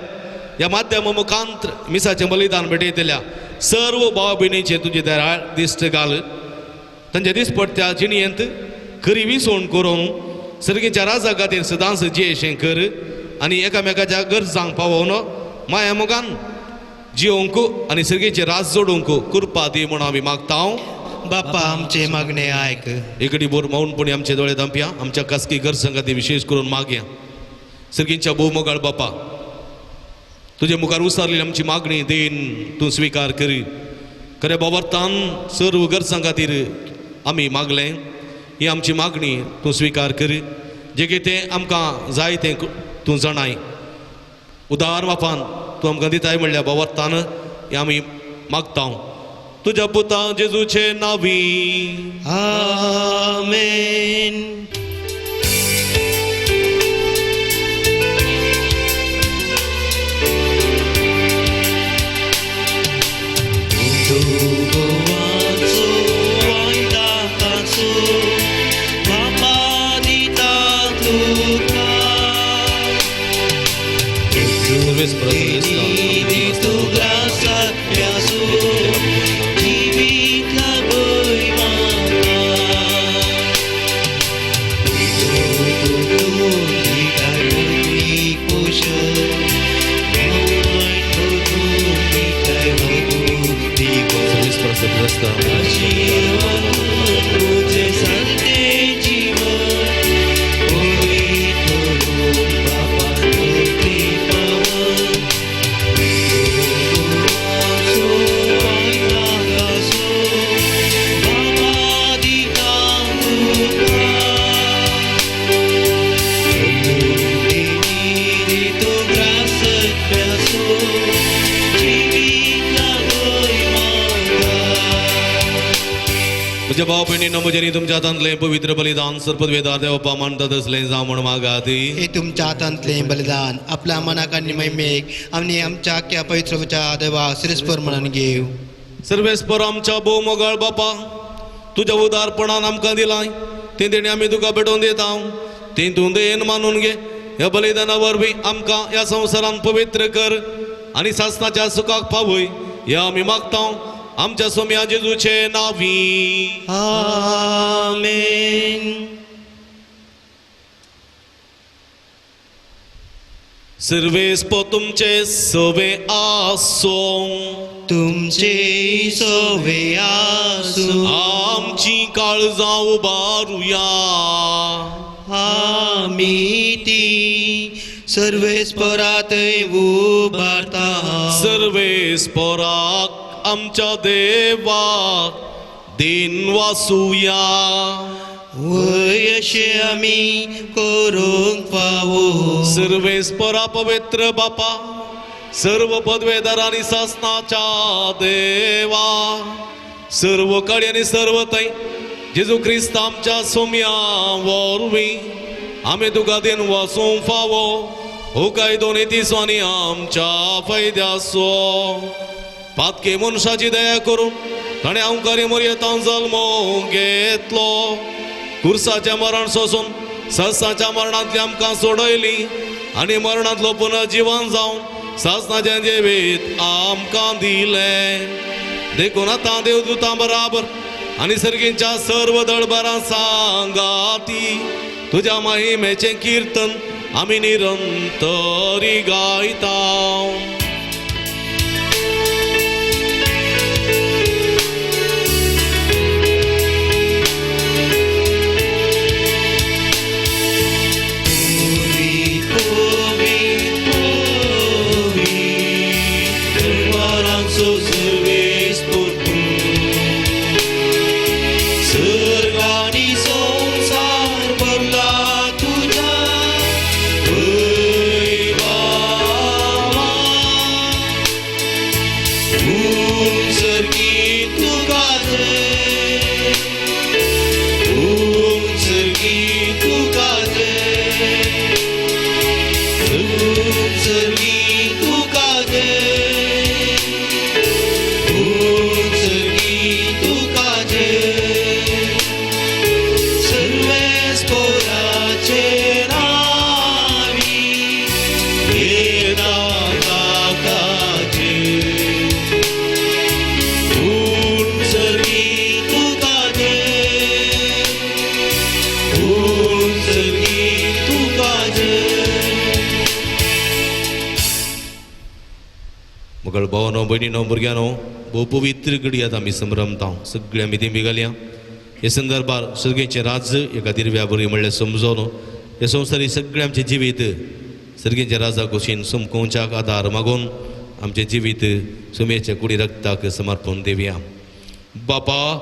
ह्या माध्यमा मुखांत मिसाचें बलिदान भेटयतल्या सर्व भाव भयणीचें तुजे दराळ दिश्ट घाल. तांच्या दिसपट्ट्या जिणयेंत खरी विसवण करून सर्गीच्या राजा खातीर सदांच जियेशें कर आनी एकामेकाच्या गरजांक पावोवन माया मोगान जियोवंक आनी सर्गीचें राज जोडूंक कृपा दी म्हूण आमी मागता. बापा आमचे मागणे आयक. एकडे बोर मौनपणी आमचे दोळे धांपया. आमच्या खासगी गरजां खातीर विशेष करून मागया. सर्गींच्या भोव मोगाळ बापा, तुजे मुखार उसारलेली आमची मागणी देन तूं स्विकार करी. खऱ्या बाबर्थान सर्व गरजां खातीर आमी मागलें. ही आमची मागणी तूं स्विकार कर. जें कितें आमकां जाय तें तूं जाणाय. उदार बापान तूं आमकां दिताय म्हणल्या बाबर्थान हें आमी मागता. तुज्या पुता जेजूचे नांवी आमेन. मोगीच्या भाव भयणींनो म्हजें तुमच्या हातांतलें पवित्र बलिदान सर्पदवेदार देवपा मानता तसलें जावं म्हूण मागाती. हे तुमच्या हातांतलें बलिदान आपल्या मनाक आनी महिमेक आनी आमच्या आख्या पवित्रच्या देवा सिरेस्पर म्हणून घेव. सर्वेस्पर आमच्या भोव मोगाळ बापा, तुज्या उदारपणान आमकां दिलाय तें देणें आमी तुका भेटोवन दिता. तें तूं दयेन मानून घे. ह्या बलिदाना वरवीं आमकां ह्या संवसारान पवित्र कर आनी सासणाच्या सुखाक पावय ह्या आमी मागता आमच्या सोम्या जेजूचे नांवी. आमेन. सर्वेस्पर तुमचे सवे आसो. तुमचे सवे आसूं. आमची काळजां उबारुया. आमी ती सर्वेस्परातय उबारता. सर्वेस्पराक आमच्या देवाक दिन वासुया. वय अशें आमी करूंक फावो. सर्वेस्परा पवित्र बापा, सर्व पदवेदार आनी सासणाच्या देवा, सर्व कडेन आनी सर्व थंय जेजू क्रिस्त आमच्या सोम्या वरवीं आमी तुका दिन वासूंक फावो. हो कायदो नीतीचो आनी आमच्या फायद्याचो. पातके मनशाची दया करून ताणें अंकारी मोरयेतान जल्मो घेतलो. कुर्साचें मरण सोसून सासणाच्या मरणांतली आमकां सोडयली आनी मरणांतलो पुनर्जिवन जावन सासणाचें जिवीत आमकां दिलें. देखून आतां देवदूतां बराबर आनी सर्गींच्या सर्व दळबरां सांगाती तुज्या महिमेचें किर्तन आमी निरंतरी गायता. मगळ भावनो भयणीनो भुरग्यांनो, भोव पवित्र घडयात आमी संभ्रमता. सगळ्या आमी दिंबी घालया. हे संदर्भार सर्गेचें राज्य एका दिरव्या बरी म्हणल्यार समजोन हे संवसारी सगळें आमचें जिवीत सर्गेच्या राजा गोशीन समकोवच्याक आदार मागून आमचें जिवीत सुमेच्या कुडी रक्ताक समर्पण दिवया. बापा,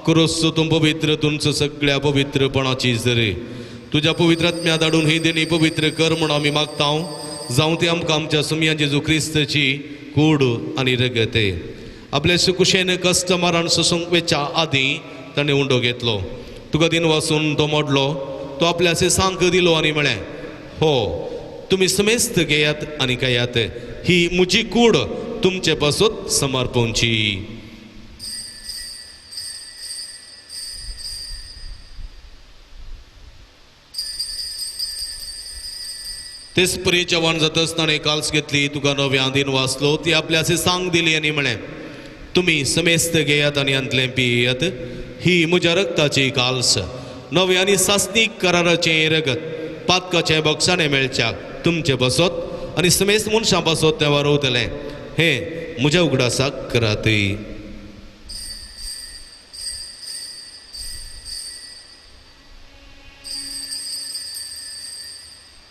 क्रोस तूं पवित्र, तुमचो सगळ्या पवित्रपणाची जरी तुज्या पवित्र आत्म्या धाडून ही देणी पवित्र कर म्हूण आमी मागता. जावं ती आमकां आमच्या सुमया जेजू क्रिस्तची कूड आनी रगत. आपले सुकुशेन कश्ट मरण सोसूंक वेच्या आदीं ताणें उंडो घेतलो. तुका दिन वासून तो मोडलो. तो आपल्या सांक दिलो आनी म्हळें, हो तुमी समेस्त घेयात आनी खायात, ही म्हजी कूड तुमचे पासत समर्पणची. तेच परी जेवण जातच ताणें काल्स घेतली, तुका नव्या दिन वाचलो, ती आपल्या सांग दिली आनी म्हळें, तुमी समेस्त घेयात आनी हांतलें पियात, ही म्हज्या रक्ताची काल्स, नव्या आनी सासणीक कराराचें रगत, पातकाचें बक्षाणें मेळच्याक तुमचे पासत आनी समेस्त मनशां पासत तें वारवतलें. हें म्हज्या उगडासाक करात.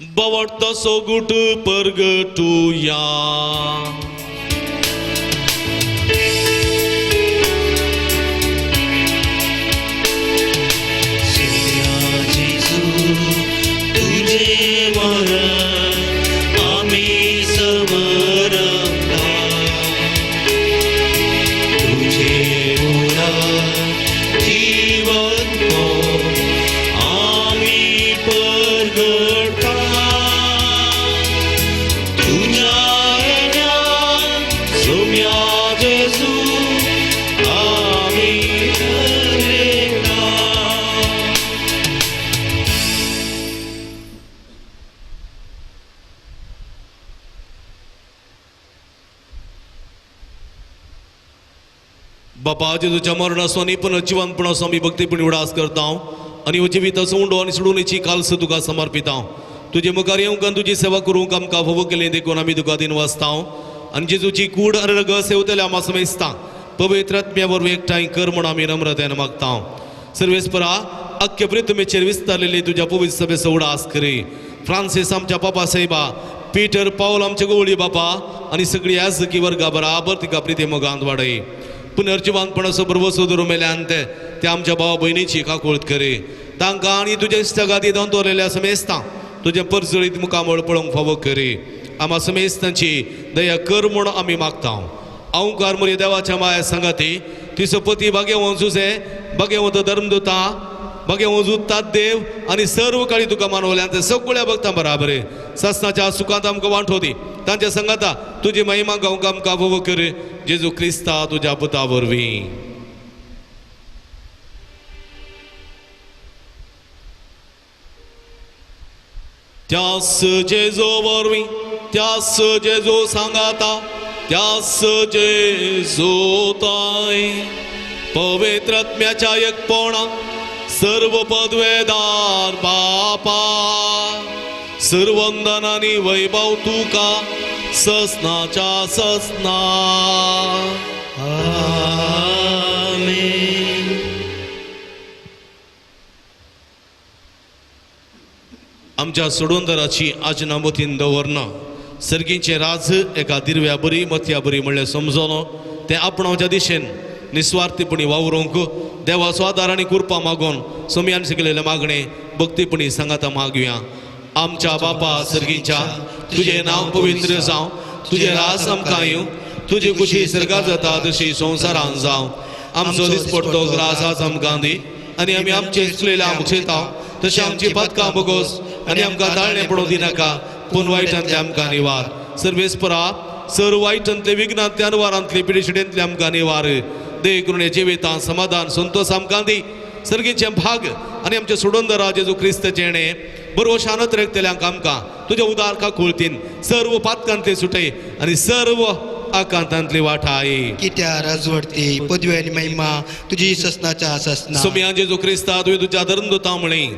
बवडतो सोगुट परगटुया. जेजू तुझे मरण आमी समरता, तुझे पुनर्जीवन बापा जेजूच्या मरणाचो आनी पुनर्जिवनपणाचो आमी भक्तीपणी उडास करता आनी हो जिविताचो उंडो आनी सोडून कालस तुका समर्पिता. तुजे मुखार येवंक आनी तुजी सेवा करूंक आमकां फावो केलें देखून आमी तुका दिन वाचता आनी जेजूची कूड आनी रगत सेवतल्या आमा समेस्ता पवित्र आत्म्या वरवीं एकठांय कर म्हूण आमी नम्रतेन मागता. सर्वेस्परा अख्खे पृथ्वीचेर विस्तारलेली तुज्या पवित्र सभेचो उडास करी. फ्रांसीस आमच्या बाबा साहेबा, पीटर पावल आमचे गवळी बापा आनी सगळी याजकी वर्गा बराबर तिका प्रिती मोगांत वाडय. पुनर्जिवनपणाचो भरवसो धरून मेल्यान ते आमच्या भावा भयणीची काकूळत करी. तांकां आनी तुज्या इश्टागाती दवरलेल्या समेस्तां तुजें परजळीत मुखामळ पळोवंक फावो करी. आमा समेस्तांची दया कर म्हूण आमी मागता. अवकार मुरी देवाच्या माया सांगाती तिचो पती भाग्यवंत जुजे, भाग्यवंत धर्मदुता, भाग्यवंत जुतात देव आनी सर्व काळी तुका मानवल्यान ते सगळ्या भक्तां बराबर सासनाच्या सुखांत आमकां वांटो दी. तांच्या सांगाता तुजी महिमा गावंक आमकां फावो कर. जेजू क्रिस्ता तुज्या पुता वरवीं. त्यास जेजू वरवीं, त्यास जेजू सांगाता, त्यास जेजू ताय पवित्र आत्म्याच्या एकपणा सर्व पदवेदार बापा सर्वंदन आनी वैभव तुका ससनाच्या ससना. आमेन. आमच्या सोडवंदराची आजना मतीन दवरना सर्गींचे राज एका दिरव्या बरी मतया बरी म्हणल्यार समजलो तें आपणावच्या दिशेन निस्वार्थीपणी वावरूंक देवाचो आदार आनी कृपा मागून सोमयान शिकलेलें मागणें भक्तीपणी सांगाता मागया. आमच्या बापा सर्गींच्या, तुजें नांव पवित्र जावं, तुजें राज आमकां येवं, तुजी खुशी सर्गात जाता तशी संवसारान जावं. आमचो दिसपडटो ग्रास आज आमकां दी आनी आमी आमचे चुकलेल्या मुक्षेता तशें आमची पातकां बोगोस आनी आमकां ताळणें पडोवं दिनाका, पूण वायटांतले आमकां निवार. सर्वेस्परा सर वायटांतले विघ्नांतले अनवारांतले पिडेशिडेंतले आमकां निवार. देव करुणे जिवितां समाधान संतोष आमकां दी. सर्गीचे भाग आनी आमचे सोडवंदरा जेजू क्रिस्त जेणे बरो शानत रेखतल्यांक आमकां तुज्या उदार काकुळतीन सर्व पातकांतले सुटय आनी सर्व आकांतांतली वाठाय. कित्या राजवडती पदवी आनी महिमा तुजी ससनाच्या ससना. सोमया जेजू क्रिस्ता तुवें तुज्या धर्मदुता म्हळें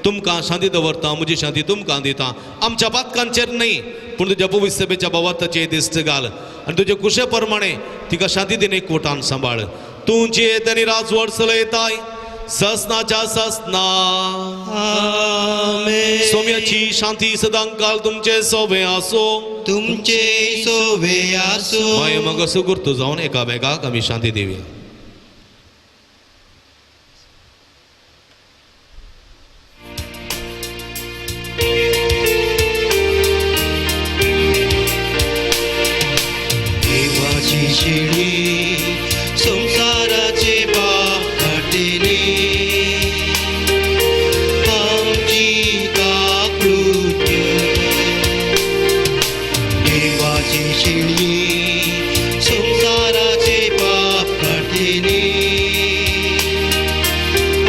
तुमकां शांती दवरता, म्हजी शांती तुमकां दिता. आमच्या पातकांचेर न्हय पूण तुज्या पवित्र सभेच्या भावार्थाचेर दिश्ट घाल आनी तुजे कुशे प्रमाणे तिका शांती दिने कोटान सांबाळ. तूं जियेत आनी राजवट चलयताय ससनाच्या ससना. आमेन. सोम्याची शांती सदांकाल तुमचे सोवे आसो, तुमचे सोवे आसो. माय मग सुगुर्त जावन एकामेकाक आमी शांती दिवया. देवाची शेळी संसाराचे पाप काडटली, आमची काकूट. देवाची शेळी संसाराचे पाप काडटली,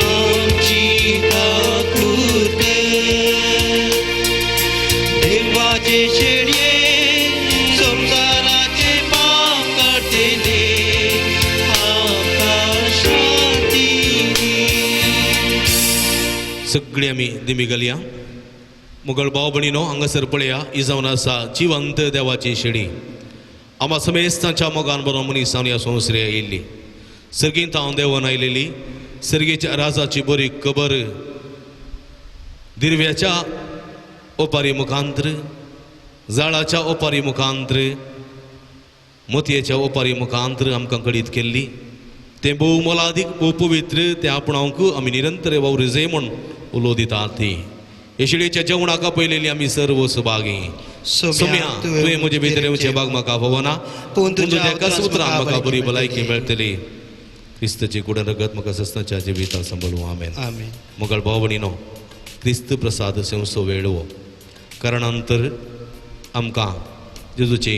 आमची काकूट. देवाचे शेळये संसाराचे पाप काडटले, आमकां शांती दी. सगळी आमी दिमी घालया. मुगळ भाव भयणीनो हांगासर पळया ही जावन आसा जिवंत देवाची शेळी. आमा समेस्तांच्या मोगान बरो मनीस ह्या संवसरे आयिल्ली सर्गींत हांव देवन आयलेली सर्गीच्या राजाची बरी खबर दिरव्याच्या ओपारी मुखांत्र, जाळाच्या ओपारी मुखांत्र, मोतयेच्या ओपारी मुखांत्र आमकां कळीत केल्ली. तें भोव मोलादीक भोव पवित्र तें आपणावंक आमी निरंतर वावरी जाय म्हूण उलो दितात. ती हे शिळेच्या जेवणाक पयलेली आमी सर्व सुभागी. सोम्या तुवें म्हजे भितर येवचें भाग म्हाका फावना, पूण तुज्या एकाच उतरान म्हाका बरी भलायकी मेळटली. क्रिस्ताची कुडन रगत म्हाका सस्नाच्या जिवितां सांबाळूं. आमेन. आमेन. मोगाळ भाव भयणीनो क्रिस्त प्रसाद सेवचो वेळ हो, कारणान तर आमकां जेजूची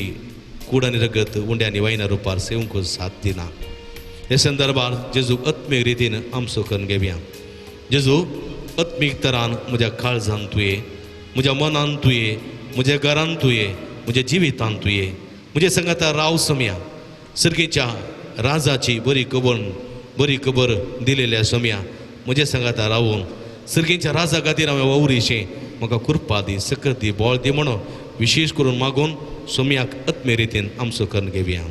कूड आनी रगत उंड्या आनी वायना रुपार सेवंक साथ दिना. हे संदर्भार जेजू आत्मीक रितीन आमचो करून घेवया. जेजू आत्मीक तरान म्हज्या काळजान तुवें, म्हज्या मनान तुवें, म्हज्या घरान तुवें, म्हज्या जिवितान तुवें, म्हज्या संगाता राव समया. सर्गीच्या राजाची बरी खबर बरी खबर दिलेल्या सोम्या म्हज्या सांगाता रावून सर्गींच्या राजा खातीर हांवें वावरीशें म्हाका कृपा दी सकत दी बळ दी म्हणून विशेश करून मागून सोम्याक आत्मे रितीन आमचो करून घेवया.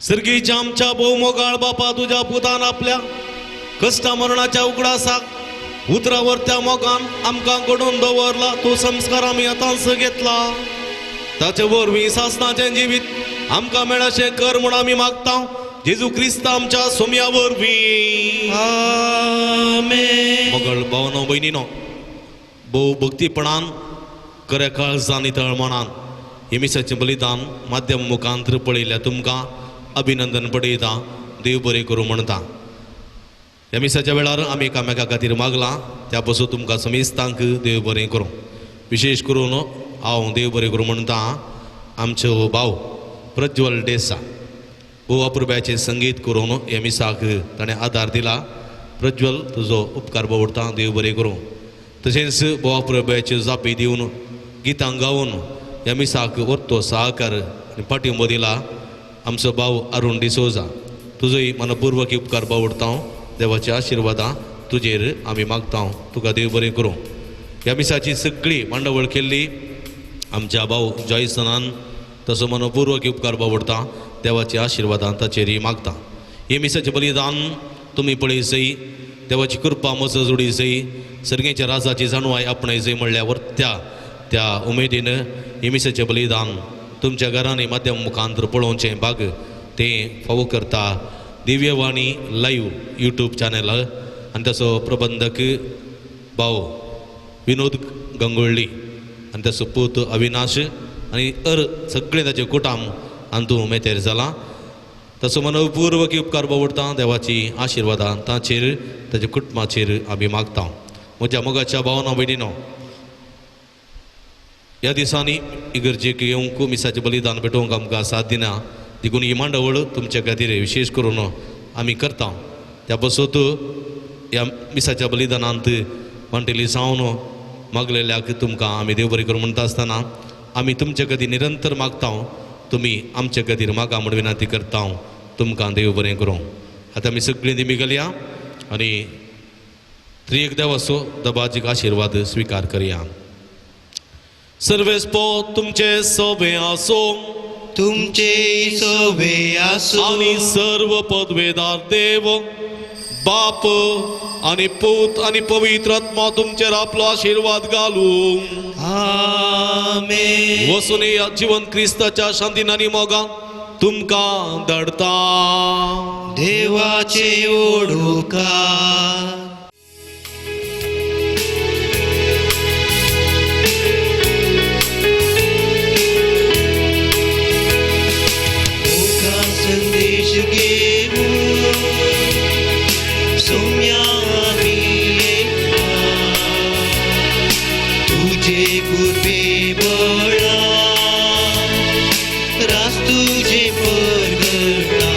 सर्गीच्या आमच्या भोवमोगाळ बापा तुज्या पुतान आपल्या कश्टा मरणाच्या उगडासाक उतरावर त्या मोगान आमकां घडोवन दवरला तो संस्कार आमी आतांच घेतला ताचे वरवीं सासनाचें जिवीत आमकां मेळशें कर म्हूण आमी मागता जेजू क्रिस्त आमच्या सोम्या वरवीं. मोगळ भावनो भयणीनो भोव भक्तीपणान खऱ्या काळजान नितळ मनान हे मिसाचें बलिदान माध्यम मुखांतर पळयल्या तुमकां अभिनंदन पडयता देव बरें करूं म्हणटा. ह्या मिसाच्या वेळार आमी एकामेका खातीर मागलां त्या पासून तुमकां समेस्तांक देव बरें करूं. विशेश करून हांव देव बरें करूं म्हणटा आमचो भाव प्रज्वल डेसा भोव अपुरबायेचें संगीत करून ह्या मिसाक ताणें आदार दिला. प्रज्वल तुजो उपकार बावडटा देव बरें करूं. तशेंच भोव अपुरबायेच्यो जापी दिवन गितां गावन ह्या मिसाक वरतो सहकार आनी पाठिंबो दिला आमचो भाव अरुण डिसोजा तुजोय मनपूर्वक उपकार बावडता. देवाच्या आशिर्वादां तुजेर आमी मागता तुका देव बरें करूं. ह्या मिसाची सगळी मांडावळ केल्ली आमच्या भाव जॉयसनान तसो मनपूर्वक उपकार बावडता देवाच्या आशिर्वादां ताचेरय मागता. हे मिसाचें बलिदान तुमी पळय सई देवाची कृपा मज जोडी सई सर्गेच्या राजाची जाणवाय आपणाय जय म्हणल्यार वर्त्या त्या उमेदीन हे मिसाचें बलिदान तुमच्या घरांनी माध्यम मुखांतर पळोवचें भाग तें फावो करता दिव्यवाणी लायव्ह यूट्यूब चॅनल आनी ताचो प्रबंधक भाव विनोद गंगोळ्ळी आनी ताचो पूत अविनाश आनी सगळें ताचें कुटाम आनी तूं मेतेर जाला ताचो मनपूर्वक उपकार बावडटा देवाची आशिर्वादां ताचेर ताच्या कुटुंबाचेर आमी मागता. म्हज्या मोगाच्या भावना भयणीनो ह्या दिसांनी इगर्जेक येवंक मिसाचें बलिदान भेटोवंक आमकां साथ दिना देखून ही मांडावळ तुमच्या खातीर विशेश करून आमी करता. त्या पासून ह्या मिसाच्या बलिदानांत वांटेली जावन मागलेल्याक तुमकां आमी देव बरें करूं म्हणटा आसतना आमी तुमच्या खातीर निरंतर मागता तुमी आमच्या खातीर मागा म्हूण विनंती करता. तुमकां देव बरें करूं. आतां आमी सगळीं दिमी घालया आनी त्रिएक देवाचो दबाजीक आशिर्वाद स्विकार करया. सर्वेस्पो तुमचे सवे आसो तुमचे सवे आसो आनी सर्व पदवेदार देव बाप आनी पूत आनी पवित्र आत्मा तुमचेर आपलो आशिर्वाद घालूं. आमेन. वसून जिवन क्रिस्ताच्या शांतीन आनी मोगान तुमकां धाडता. देवाचे ओडुका. तुझे कृपे बळा रास तुझे परगटा.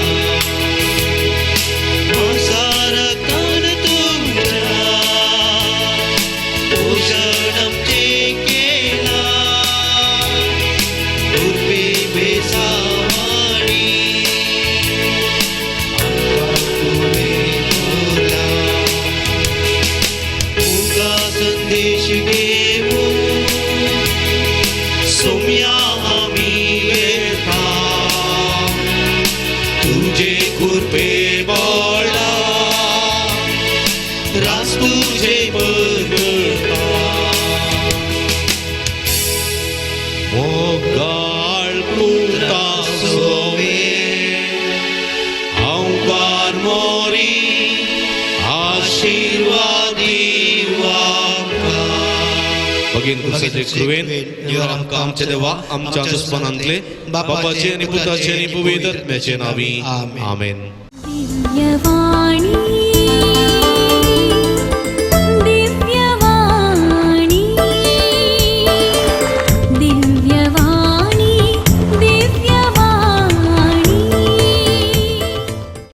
दिव आमकां. भगीन क्रिस्ताचे कृपेन देव आमकां आमच्या देवा आमच्या दुस्मानांतले बापाचे आनी पुताचे आनी पवित्र आत्म्याचे नावी. आमेन. आमेन. दिव्यवाणी.